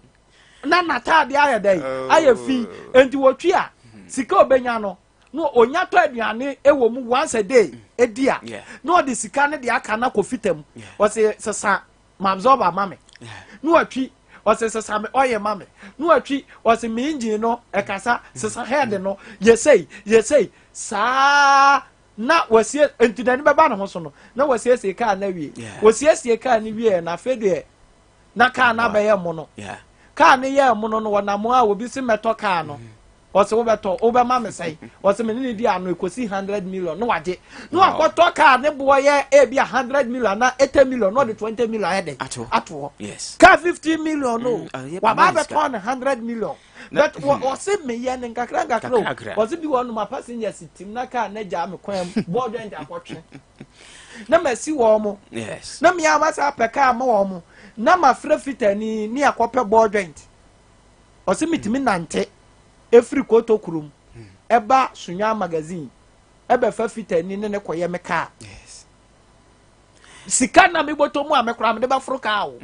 na n'ataade ayɛ dɛ ayɛ fi. Nti wɔtwi a sika obenya no na onya tɔ aduane ɛwɔ mu once a day edi a na ɔde sika no de aka na kɔ fita mu. Ɔsɛ sesa ma absorber ma me na watwi, ɔsɛ sesa me ɔyɛ ma me na watwi, ɔsɛ me engine no ɛkasa, sesa head no, yɛsɛi yɛsɛi saa na wasie. Nti n'ani bɛba ne ho so no na wasiesie kaa no awie. Wasiesie kaa no wie na afei deɛ na kaa no abɛyɛ mo no. Kaa no yɛ mo no, wɔnam a obi si mɛtɔ kaa no, ɔsɛ wobɛtɔ, wobɛma me sɛn? Ɔsɛ me ne ne di ano ekosi 100 million na wagye na wakɔtɔ kaa ne boɔ yɛ ebi a 100 million na 80 million na ɔde 20 million ayɛ dɛ Ato. Ato hɔ. Kaa 50 million no, ɛyɛ waba pama sika. abɛtɔn ne 100 million, but wɔsi meyɛ ne nkakra nkakra o. Kakra. Wɔsi bi wɔ nom a passengers tim na kaa ne gya me kwan mu bɔɔl joint akɔtwe na ma si wɔn mo na mmea ma sa apɛ kaa ma wɔn mo na ma frɛ fitani ne akɔpɛ ball joint. Ɔsi mitumi nante efiri koto kurom ɛba Sunya Magazine ɛbɛfa fitani ne ne kɔyɛ me kaa. Sika na mi bɔtɔ mu a me kora me de bɛforo kaa o.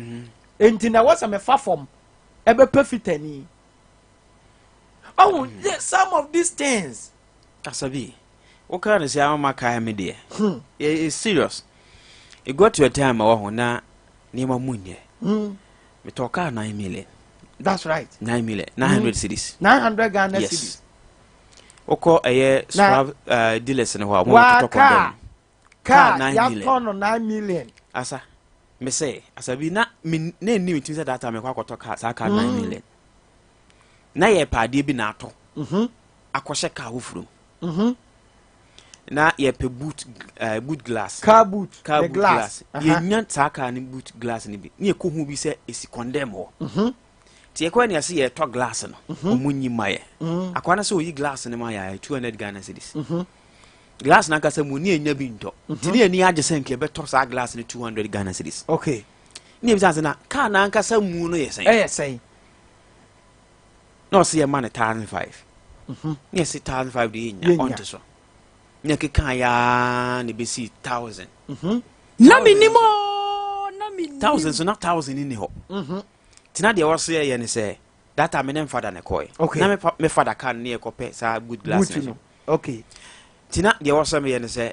Enti na ɛwɔ sɛ mefa fam ɛbɛpɛ fitani. Ɔhu some of these things. Asabi, wokaa no sɛ ama makae me deɛ. It's serious. It got to a time a wahu na nneɛma mu nyɛ. Metɔ kaa 9 million. That's right. 9 million, 900 cedis. 900 Ghana cedis. Wokɔ ɛyɛ scrap dealers no hɔ a, wɔn Waa totɔ kaa condemn. Kaa Kaa 9 yɛatɔ million. no 9 million. Asa, me sɛ, asabi na me na ɛnni me tirim sɛ that time mekɔ akɔtɔ kaa saa kaa 9 million. Na yɛ pɛ adeɛ bi na atɔ akɔhyɛ kaa foforɔ mu. Na yɛpɛ boot glass. Car boot. Car the boot glass. glass. Yɛnya saa car no boot glass no bi ne yɛkɔhu bi sɛ ɛsi condemn hɔ. Nti yɛkɔɛ ne yɛsɛ yɛtɔ glass no, ɔmo nyi ma yɛ. Akoa no sɛ ɔyi glass no ma yɛ a 200 Ghana cedis. Glass no ankasa mu ne yɛnya bi ntɔ, nti ne yɛni agye sɛ nka yɛbɛtɔ saa glass no 200 Ghana cedis. Ne yɛbisa sɛ na car no ankasa mu no yɛ sɛn? Ɛyɛ sɛn? Na ɔsɛ yɛma no 1,500. Ne yɛsɛ 1,500 de yɛnya. Yɛnya. Ɔnte so ne yɛkeka yɛa ne bɛsii 1,000. Na menim o, na menim. 1,000 so na 1,000 ni hɔ. Nti na deɛ wɔso yɛyɛ ne sɛ that time me ne mfada ne kɔɛ. Na me fada car no ne yɛkɔpɛ saa good glass boot no no so. Nti na deɛ wɔsɔ meyɛ ne sɛ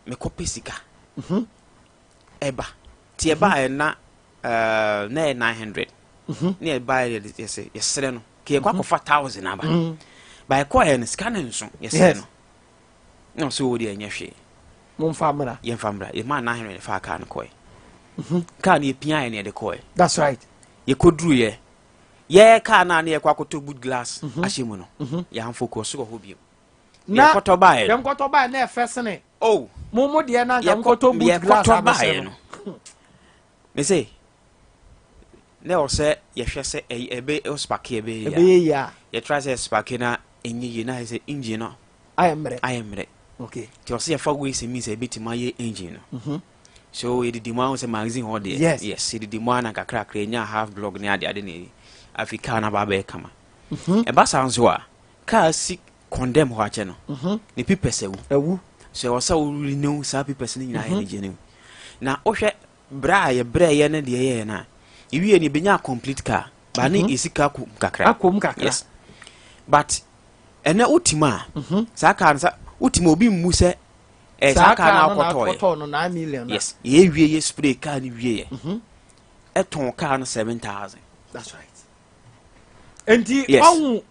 mekɔpɛ sika ɛba, nti ɛbaeɛ na na yɛ 900 ne ɛbaeɛ yɛsɛ yɛserɛ no ka yɛkɔ akɔfa 1,000 aba ba yɛkɔɛ no sika no nso yɛserɛ no na ɔsɛ wɔ deɛ ɛnyɛ hwee. Momfa mmra. Yɛmfa mmra. Yɛmaa 900 faa car no kɔɛ. Car no yɛpiaeɛ ne yɛde kɔɛ. That's right. Yɛkɔduruyɛ yɛ car no a ne yɛkɔ akɔtɔ boot glass ahyɛ mu no, yɛamfocus wɔ hɔ bio. Na yɛkɔtɔ baeɛ no yɛnkɔtɔ baeɛ na ɛfɛ sene oh mo mo deɛ na nka nkɔtɔ boot glass yɛkɔtɔ abɛhyɛ baeɛ no. No me se na ɛwɔ sɛ yɛhwɛ sɛ ɛbɛ ɔspark ɛbɛyɛ yie a. Ɛbɛyɛ yie a. Yɛtry sɛ spark na ɛnyɛ yie na ayɛ sɛ engine no ayɛ mmerɛ. Ayɛ mmerɛ. Nti ɔsɛ yɛfa ways and means a ɛbɛtumi ayɛ engine no. So yɛdidi mu ahu sɛ magazine hɔ deɛ. Yes, yɛdidi mu ana kakrakra yɛnya half block ne ade ade ne afei car no aba abɛyɛ kama. Ɛba saa nso a car si condemn hɔ akyɛ no ne papers awu. Ɛwu. So ɛwɔ sɛ wo renew saa papers no nyinaa yɛ ne genuine. Na wohwɛ berɛ a yɛbrɛ yɛ no deɛ yɛyɛ no a yɛwie no yɛbɛnya complete car ba ne yɛsi car kom kakra. Akɔm kakra. Yes, but ɛnɛ wotim a saa car no sa wotim a obi mmu sɛ saa car no no na akɔtɔɔyɛ. akɔtɔɔ no 9 million na. Yes, yɛwie yɛ spray car no wie yɛ ɛtɔn car no 7,000. That's right. Nti ɔhu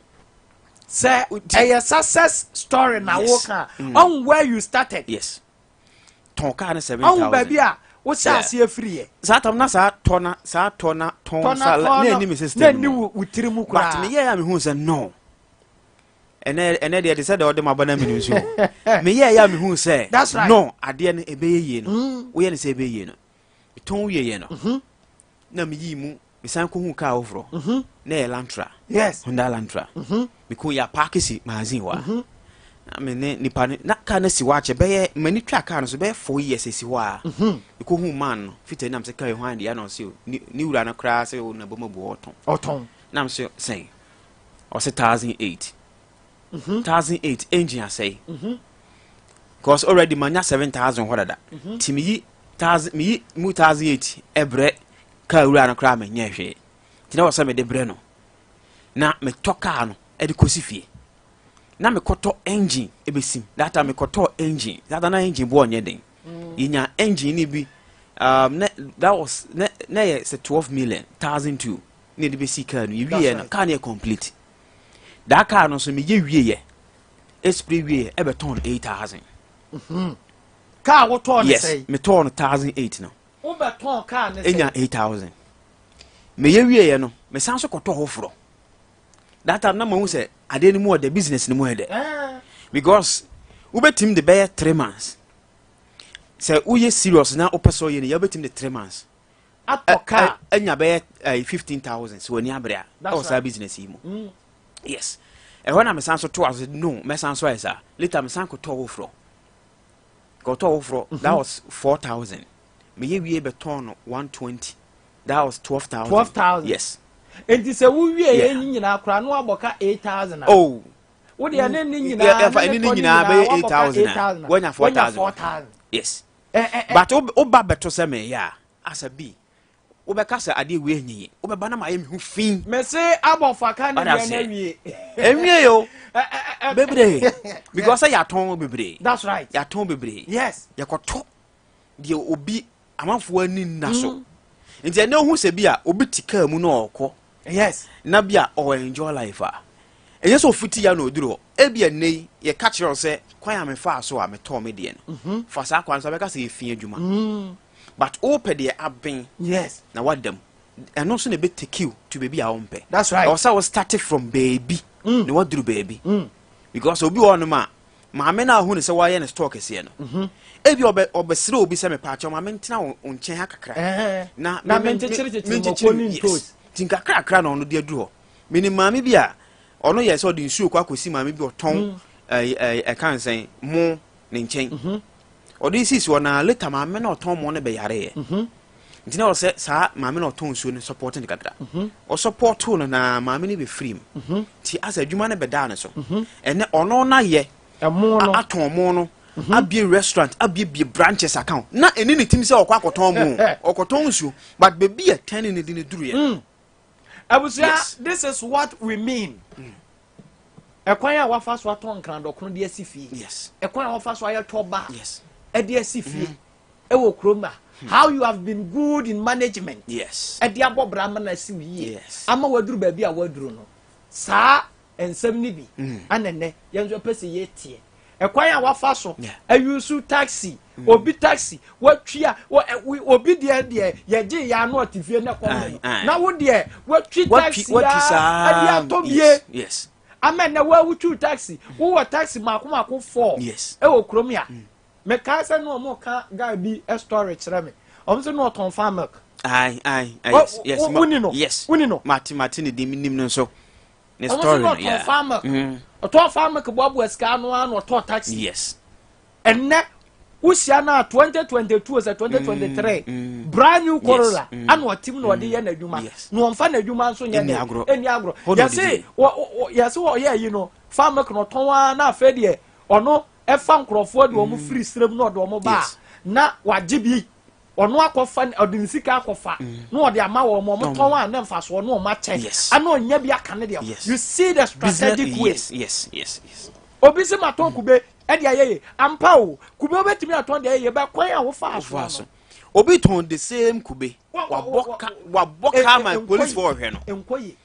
sɛ ɛyɛ success story na woka. Ɔhu where you started. Yes, tɔn car no seven Ɔhu thousand. baabi a wohyɛ aseɛ firi yɛ. Saa tam na saa tɔ na saa tɔ na tɔn tɔ na saa tɔn na no ɛni mi system na ɛni mu. wo tiri mu But koraa. meyɛ a mehu sɛ no ɛnɛ deɛ te sɛ deɛ ɔde ma ba na menu nso meyɛ yɛ a mehu sɛ That's right. no adeɛ no ɛbɛyɛ yie no woyɛ no sɛ ɛbɛyɛ yie no metɔn wieɛ no na meyii mu mesan kɔhu kaa foforɔ na ɛyɛ Lantra. Honda Lantra mekɔ yɛ apark si magazine hɔ a na me ne nipa no na kaa no si hɔ akyɛ bɛyɛ m'ani twa kaa no so bɛyɛ 4 years esi hɔ a mekɔhu man no fita nam sɛ kaa yi hwan deɛ na ɔsɛ o ne wura no koraa sɛ o na bɔma bu ɔtɔn. Ɔtɔn. Nam sɛ sɛn? Ɔsɛ 1,008, 1,008 engine asɛe because already manya 7,000 hɔ dada nti meyi thousand meyi mu 1,008 ɛbrɛ kaa wura no koraa menyɛ hwee nti na wɔ sɛ mede brɛ no na metɔ kaa no ɛde kɔsi fie na mekɔtɔ engine ɛbɛsim. That time mekɔtɔ engine that time na engine boɔ nyɛ den. Yɛnya engine ne bi na that was na yɛ sɛ 12 million 1,002 ne yɛde bɛsi kaa no. Yɛwieɛ no kaa no yɛ complete. That car no nso meyɛ wieɛ ɛspray wieɛ ɛbɛtɔn no 8,000. Kaa wotɔɔ ne Yes. sɛn? Metɔɔ no 1,008 no. Wobɛtɔn kaa ne sɛn? Ɛnya 8,000. Meyɛ wieɛ no mesan so kɔtɔ foforɔ. That time na mahu sɛ adeɛ no mu ɔdɛ, business no mu ɛdɛ because wobɛtumi de bɛyɛ 3 months sɛ woyɛ serious na wopɛ sɛ ɔyɛ no yɛ wobɛtumi de 3 months atɔ kaa ɛnya bɛyɛ 15,000 sɛ w'ani abere a ɛwɔ saa business yi mu. Yes, ɛhɔ na mesan so to ase no mɛsan so ayɛ saa. Later mesan kɔtɔ foforɔ, kɔtɔ foforɔ. That was 4,000. Meyɛ wie bɛtɔn no 120. That was 12,000. 12,000. Yes. Nti sɛ wowie Yeah. yɛ ni nyinaa koraa na wabɔ ka 8,000 a Oh. wo deɛ ne nyinaa yɛfa ɛne ne tɔ nyinaa bɛyɛ wabɔ ka 8,000 a 8,000 a woanya 4,000. 4,000. Yes, but woba bɛto sɛ meyɛ a asa bi. Wobɛka sɛ adeɛ wei anyɛ yie, wobɛba na mayɛ me ho fi. Mese abɔfo aka ne Wate deɛ no aseɛ? awie. Ɛnwie o. Ɛ- ɛ- ɛ- Bebree. Because sɛ yɛatɔn bebree. That's right. Yɛatɔn bebree. Yɛkɔtɔ deɛ obi amanfoɔ ani nna so. Nti ɛnɛ ohu sɛ bi a obi te kaa mu na ɔrekɔ na bi a ɔwɔ enjoy life a, ɛnyɛ sɛ ofiti ya na oduru hɔ. Ebi ɛnɛ yi yɛka kyerɛ wo sɛ kwan a mefaa so a metɔɔ me deɛ no, fa saa kwan so a, bɛka sɛ yɛfi adwuma. But wopɛ deɛ aben na wada mu. Ɛno nso na ɛbɛ take you to baabi a wompɛ. That's right. Ɛwɔ sɛ wo start from baabi na waduru baabi. Because obi wɔ hɔnom a maame no a ɔhu ne sɛ wayɛ ne store kɛseɛ no, ebi ɔbɛsrɛ obi sɛ, mepaakyɛw, maame ntena wo nkyɛn ha kakra na na menkyekyere kyekyere mako ne yes. ntoos. Nti nkakrakra na ɔno de aduru hɔ. Menim maame bi a ɔno yɛ sɛ ɔde nsuo kɔ akɔsi maame bi ɔtɔn ɛɛ ɛɛ ɛka nsɛn mo ne nkyɛn. Ɔde sisi hɔ na later maame na ɔtɔn mo no bɛyareɛ. Nti na ɔsɛ saa maame na ɔtɔn nsuo no support ne kakra. Ɔsupport no na maame no bɛfiri mu. Nti asɛ adwuma no bɛdaa ne so. Ɛnɛ ɔno na yɛ Ɛmo no. Atɔn mo no, abie restaurant, abiebie branches account na ɛni ne tim sɛ ɔkɔ akɔtɔn mo, ɔkɔtɔn nsuo, but baabi yɛ tɛn ne de ne duru yɛ. Abusua, this is what we mean. Ɛkwan a wafa so atɔn nkrandɔkono de asi fie. Ɛkwan a wafa so ayɛ tɔba ɛde asi fie ɛwɔ kurom a, how you have been good in management ɛde abɔ bra ama na asi wo yie ama waduru baabi a waduru no. Saa nsɛm no bi ana nnɛ yɛn nso pɛ sɛ yɛtie ɛkwan a wafa so ayusu taxi, obi taxi watwi a obi deɛ yɛgye yɛ ano ɔte fie na kɔm no, na wo deɛ watwi taxi watwi a saa ɛde atɔ bie ama nnɛ woawotwiw taxi, wowɔ taxi maako maako four ɛwɔ kurom ya. Mekae sɛ ne ɔmo ka guy bi story kyerɛ me, ɔmo sɛ ne ɔtɔn Fan Milk. Aye aye aye, yes. Woni no? Yes. Woni no? Mate ne din, nim no nso ne Ɔmo story sɛ no. ne ɔtɔn Fan Milk, ɔtɔn Fan Milk boaboa sika ano ara na ɔtɔɔ taxi. Ɛnnɛ wohyia no a, 2022 sɛ 2023 brand new Corolla ana ɔtim na ɔde yɛ n'adwuma na ɔmfa n'adwuma nso nyɛ Ɛnni dɛ agorɔ. Ɛnni agorɔ. Hɔ na yɛse ɔdidi. yɛse ɔyɛ yi no, Fan Milk na ɔtɔn ara na afei deɛ ɔno ɛfa nkurɔfoɔ de wɔn firi serem na ɔde wɔn ba a na wagye bi, ɔno akɔfa, ɔde ne sika akɔfa na ɔde ama wɔn, wɔn tɔn a ne mfasoɔ na wɔn akyɛ ana ɔnya bi aka ne deɛ. You see the strategic way? Yes. Obi sɛ ma tɔn kube ɛde ayɛ yie ampa o, kube wobɛtumi atɔn de ayɛ yie bɛ kwan a wofa Wofa so so no. Obi tɔn the same kube, wabɔ ka, wabɔ kaa ma nkɔ police yie. fo ɔhwɛ no. Nkɔ yie.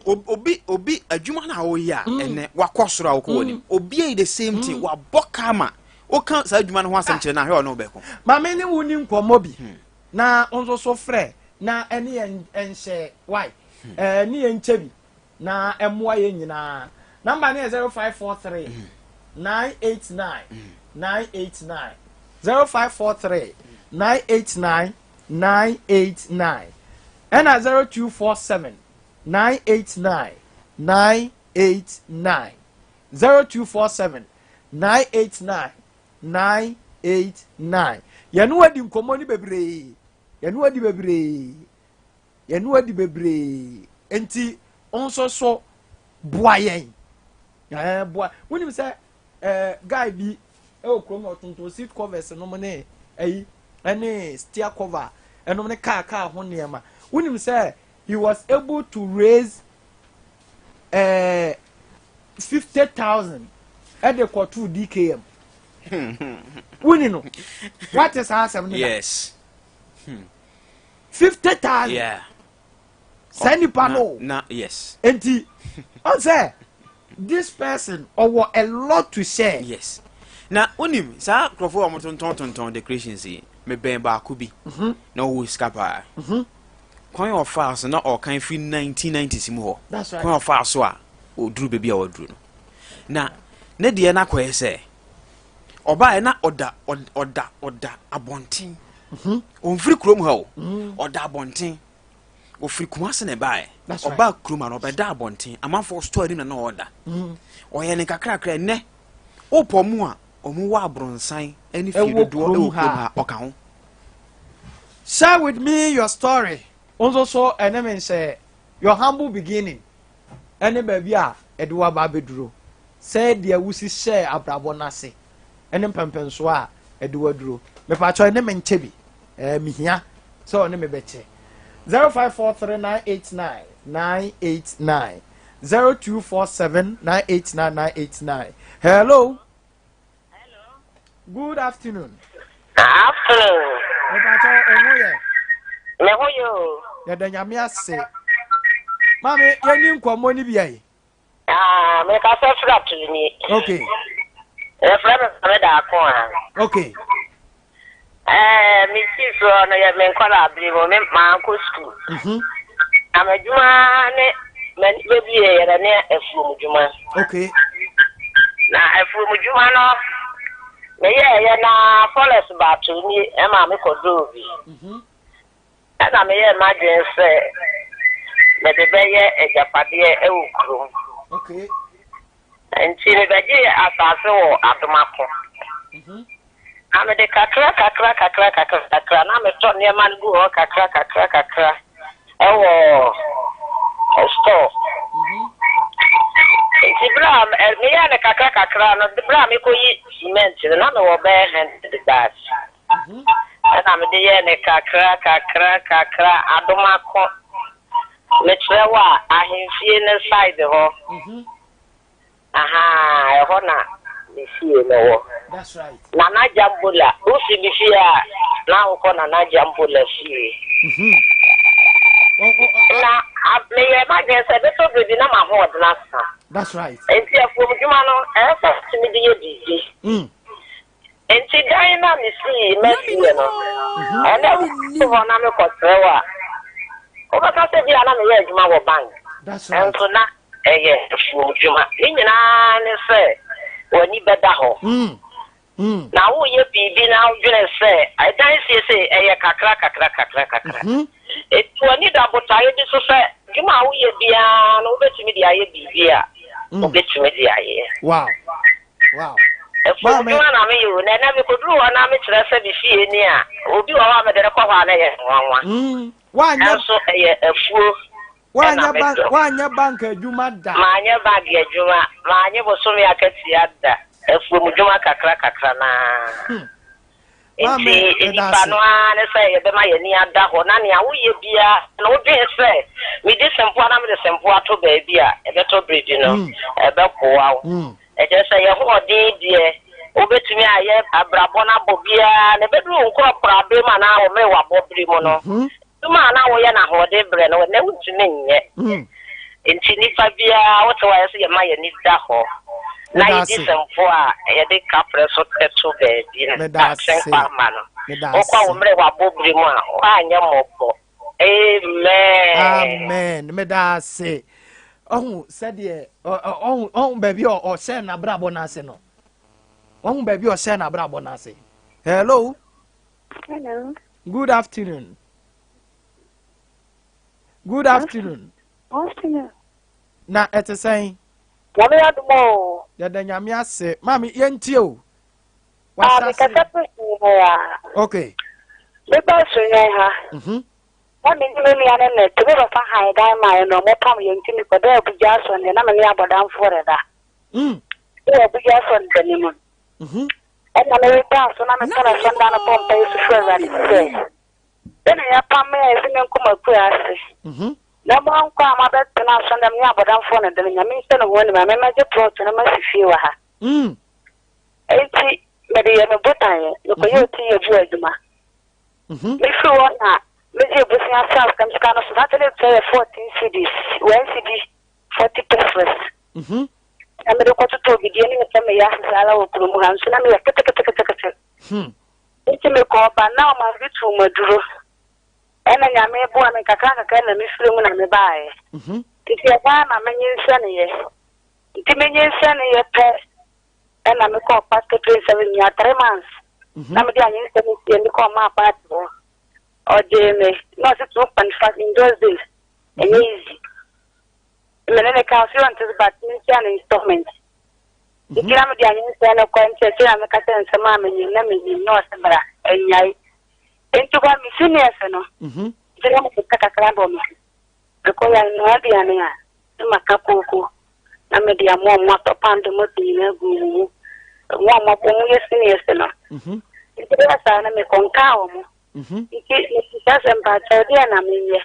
Obi adwuma na woyɛ a ɛnɛ wakɔ soro a wokɔ wɔ nim, obi ayi the same thing, wabɔ kaa ma woka saa adwuma no ho asɛm kyerɛ no ahwɛ ɔne wobɛko. Maame ne wo ni nkɔmmɔ bi na wo nso so frɛ na ɛne yɛn nhyɛ wai, ɛne yɛn nkyɛ bi na ɛmmoa yɛn nyinaa. Number ne yɛ 0543 989 989, 0543 989 989, ɛna 0247 989 989, 0247 989 989. Yɛne wadi nkɔmmɔ no bebree, yɛne wadi bebree, yɛne wadi bebree, nti nso so boa yɛn, boa. Wonim sɛ guy bi ɛwɔ kurom na ɔtontɔn seat covers nom ne ɛyi ɛne steer cover ɛnom ne kaa ho nneɛma. Wonim sɛ he was able to raise 50,000 ɛde kɔtoo DKM? Woni no wate saa asɛm no da? Yes. 50,000. Saa nipa no. Na yes. Nti ɔn sɛ this person ɔwɔ a lot to share. Yes, na wonim saa nkurɔfoɔ a wɔtontɔn tontɔn decorations yi, mebɛn baako bi na ɔwɔ sika paa. Kwan a ɔfaa so na ɔkan firi 1990s mu hɔ, kwan a ɔfaa so a ɔduru baabi a waduru no, na ne deɛ no akɔyɛ sɛ ɔbaeɛ na ɔda abɔnten. Ɔmfiri kurom ha o, ɔda abɔnten. Ɔfiri Kumase na ɛbaeɛ. Ɔbaa kurom a na ɔbɛda abɔnten, amanfoɔ store anim na ɔda. Ɔyɛ ne kakrakra, nnɛ wopɔ mu a ɔmo wɔ aborɔnsan ne fie Ɛwɔ dodoɔ kurom ɛwɔ kurom ha. ha, ɔka ho. Share with me your story. Nso so ɛne me nhyɛ your humble beginning ɛne baabi a ɛde waba abɛduro, sɛ deɛ wosi hyɛ abrabɔ n'ase ɛne mpɛmpɛnsoɔ a ɛde waduro. Mepatwɔ, ɛne me nkyɛ bi, mihia sɛ ɔne me bɛkyɛ. 0543 989 989 0247 989 989. Hello. Good afternoon. Afternoon. Mepakyɛ wo ho yɛ? Me ho yɛ o. Yɛda Nyame ase. Maame, yɛni nkɔmmɔ no bi ayi. Ah, mekasa firi Atoni. Okay. Yɛfrɛ me Maame Daako a. Okay. Ɛɛ, mesii soɔ no yɛ me nkɔla abere mu, me mankɔ sukuu. Na m'adwuma ne m'ani bɛbie yɛrɛ ne afuom dwuma. Okay. Na afuom dwuma no, meyɛɛyɛ na forest baato ni ɛma mekɔdɔɔ bi. Ɛna meyɛɛ m'adwene sɛ mede bɛyɛ agyapadeɛ wɔ kurom. Okay. Nti mebɛgyee asase wɔ Adomako. Na mede kakra kakra kakra kakra kakra na metɔ nneɛma no gu hɔ kakra kakra kakra ɛwɔ store. Nti berɛ a meyɛɛ no kakra kakra no, berɛ a mekɔyi cement no, na mewɔ bɛyɛ 100 bags. Ɛna mede yɛɛ no kakra kakra kakra Adomako. Mekyerɛ wo a, ahemfie no side hɔ. Ahaa, ɛhɔ na me fie no wɔ. That's right. Nana Jambola, wofi me fie a, na wokɔ Nana Jambola fie. Na meyɛɛ m'adwene sɛ ɛbɛtɔ berɛ bi na m'ahoɔden asa. That's right. Enti afuom dwuma no, ɛyɛ sɛ wotumi de yɛ biribi. Enti dan no a misii m'afie no, ɛnnɛ wodu hɔ na mekɔsrɛ wo a, wobɛka sɛ ebia na meyɛ adwuma wɔ bank, nanso na ɛyɛ afuomdwuma. Ne nyinaa ne sɛ w'ani bɛda hɔ. Na woreyɛ biribi na wodwene sɛ ɛdan siesie ɛyɛ kakra kakra kakra kakra. Enti w'ani da botaeɛ bi so sɛ adwuma a woyɛ biara no wobɛtumi de ayɛ biribi a, wobɛtumi de ayɛ. Wow. Wow. Afuom dwuma na meyɛ o, na ɛnɛ mekoduru hɔ na mekyerɛ sɛ me fie ni a, obi wɔ hɔ a mede no kɔ hɔ a na ɛyɛ nwanwa. Nanso ɛyɛ afuo na medɔ. Woanyɛ bank adwuma da? Manyɛ bank adwuma, manye bosome akatua da, afuom dwuma kakra kakra no ara. Maame, Enti meda nnipa ase. no ara ne sɛ yɛbɛma yɛn ani ada hɔ, na nea woyɛ biara no, wodwen sɛ medi sempoa na mede sempoa to baabi a, ɛbɛtɔ bere bi no, ɛbɛboa wo. Ɛkyerɛ sɛ yɛn hoɔden deɛ, wobɛtumi ayɛ abrabɔ no abɔ biara, na ɛbɛduru wo nkorɔkorɔ bere mu anaa wo mmerewabɔ bere mu no, Adwuma a na woyɛ no ahoɔden berɛ no, ɛnnɛ wontumi nyɛ. Nti nipa biara wote hɔ a ɛsɛ yɛma yɛn ani da hɔ na yɛdi sɛmpo a yɛde kaprɛ so to baabi na akyɛn kɔ ama no. Wokɔ wo mmerɛ wabɔ bere mu a, woanyɛ mmɔbɔ. Amen. Amen. Meda ase. Ɔhu sɛdeɛ ɔhu ɔhu baabi a ɔhyɛ n'abrabɔ n'ase no. Ɔhu baabi a ɔhyɛ n'abrabɔ n'ase. Hello. Hello. Good afternoon. Good afternoon. Afternoon. Na ɛte sɛn? Nyame adom o. Yɛda Nyame ase. Maame yɛntie o. Ah, mekasa firi Sunyani ha. Okay. Meba Sunyani ha. Na me ne me nua no na ɛte. Me papa han dan maa yɛn na ɔmo pam yɛn nti mekɔdaa Abuja asɔnde na me ne abɔdamfoɔ deda. Wɔ Abuja asɔnde no mu. Ɛnna merebaa so na metena asɔredan no bɔ mpae su frɛ Awurade sɛ, Dɛn na yɛapam me a ɛsɛ menkɔ m'akuraa ase? Na moankɔ a moabɛtena asɔredan mu ne abɔdamfoɔ no de no, Nyame nhyɛ ne ho animuonyam, memmɛgye plɔt na masi fie wɔ ha. Enti mede yɛɛ me botaeɛ, mekɔyɛɛ otiyɛ bu adwuma. Mefiri hɔ na megyee bosea sraa sika no so, saa sɛ na ɛtua yɛ 14 cedis, 1 cedi 40 pesewas. Na mede kɔtotɔɔ bidie ne mepɛ meyɛ ase saa ara wɔ kurom ha nso na meyɛ keteketekete. Nti mekɔɔ ba na ɔma me tuu maduro. Ɛna Nyame boa me nkakra nkakra na mefiri mu na mebaeɛ. Nti ɛhɔ ara na menyinsɛneeɛ. Nti menyinsɛneeɛ pɛ ɛna mekɔɔ pastor train service menya 3 months. Na mede anyinsɛn no sie mekɔɔ maa party hɔ. Ɔgyee me na ɔse 2.5 in those days ɛnyɛ easy. Me ne no kaa so ɔnte so but mentua no installment. Nti na mede anyinsɛn no kɔ nti akyire na meka sɛ nsɛm a menim na menim na ɔse bra ɛnyae. Nti hɔ a me seniors no nti na mede ka kakra bɔ me ho. Mekɔ yɛ anoa aduane a na maka kooko na mede ama ɔmo atɔ pando moto nyinaa gu ɔmo mu. Ɔmo a ɔmo yɛ seniors no. Nti bɛyɛ saa no mekɔnkaa ɔmo. Nti mebisa sɛ mpakyɛw deɛ na menyɛ.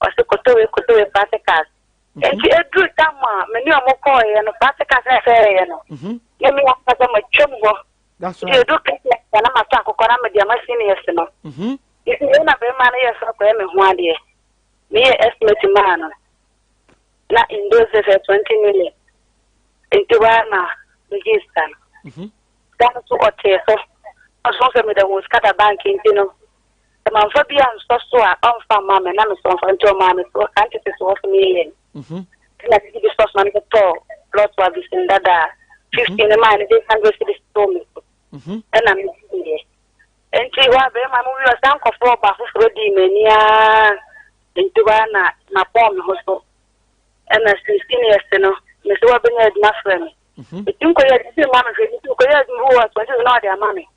Ɔse kɔtɔ wei kɔtɔ wei practicals. Nti eduru tam a me ne ɔmo kɔɔeɛ no practicals na ɛsɛ yɛyɛ no. Na me ankasa matwam hɔ. That's Nti right. edu Christmas a na matɔ akokɔ na mede ama seniors no. Nti wei na barima no yɛɛ sɛ ɔkɔyɛ me ho adeɛ. Meyɛɛ estimate maa no. Na in those days ɛyɛ 20 million. Nti hɔ ara na megyee sika no. Sika no nso ɔtee so. Ɔso hu sɛ meda ho sika da bank nti no, sɛ mamfa bi ansɔ so a ɔmfa mma me na mesɛ ɔmfa nti ɔmaa me so saa ntete so hɔ so meyɛ. Ɛna mede bi sɔ so na mede tɔɔ plot wɔ Abisin dada a 15 no maa no de 100 cedis too me so. Ɛna mesiiɛ. Nti hɔ a bɛrima no wie ɔsan kɔfrɛ ɔbaa foforɔ dii m'ani ara. Nti hɔ ara na mapɔn me ho so. Ɛna 16 years no mese wabɛnya adwuma frɛ me. Ɛti nkɔyɛ adwuma sɛ ma mehwɛ nti nkɔyɛ adwuma bi wɔ 20 na ɔde ama me.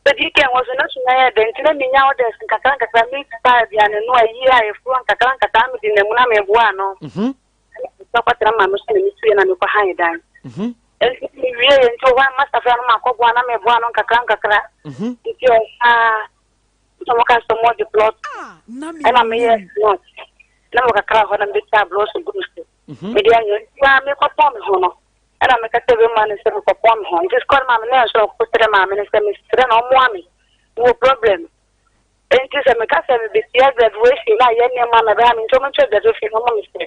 Ɛdi kan wɔ so na so na yɛ dɛ nti na menya orders nkakra nkakra meat pie aduane no ayi a yɛfuro nkakra nkakra mede nam na meboa ano. Ɛna kɔtena maame so na metuiɛ na mekɔ han dan. Nti mewie yɛ nti wɔ hɔ a masafra no makɔboa na meboa ano nkakra nkakra. Nti ɔhaa nti ɔmo ka sɛ ɔmo de plot ɛna meyɛ smart na mewɔ kakra wɔ hɔ na mede taa blɔs gu so. Mede anyɛ nti a mekɔpɔn me ho no ɛna meka kyerɛ bɛrima no sɛ mekɔpɔn me ho nti sukɔre maame na ɛnso ɔkɔsrɛ maame no sɛ mesrɛ na ɔmmoa me mewɔ problem nti sɛ meka sɛ mebetua graduation na ayɛ nneɛma na ɛbɛha me nti ɔmo ntua graduation na ɔmo mesrɛ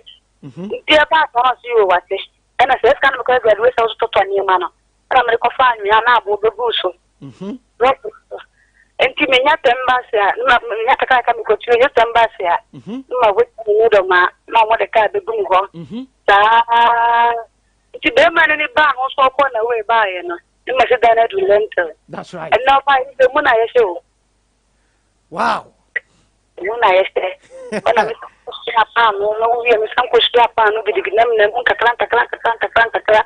nti ɛbaa saa na ɔse yoo wate ɛna sɛ sika no mekɔyɛ graduation nso tɔtɔ nneɛma no ɛna mede kɔfa anwea na aboɔ bɛguu so nti menya ten bags a na menya kakraka mekɔtua nya ten bags a na ma wɔti ne dɔm a na ɔmo de kaa bɛgu mu hɔ saa nti bɛrima no ne baa ho so ɔkɔ na wei baayɛ no ne ma sɛ dan no adu lintel. That's right. Ɛnna ɔbaa yi sɛ mu na yɛhyɛ o. Wow. Mu na yɛhyɛ ɔna me kosua paano na wowie me san kosua paano gidigidi na menam mu nkakra nkakra nkakra nkakra nkakra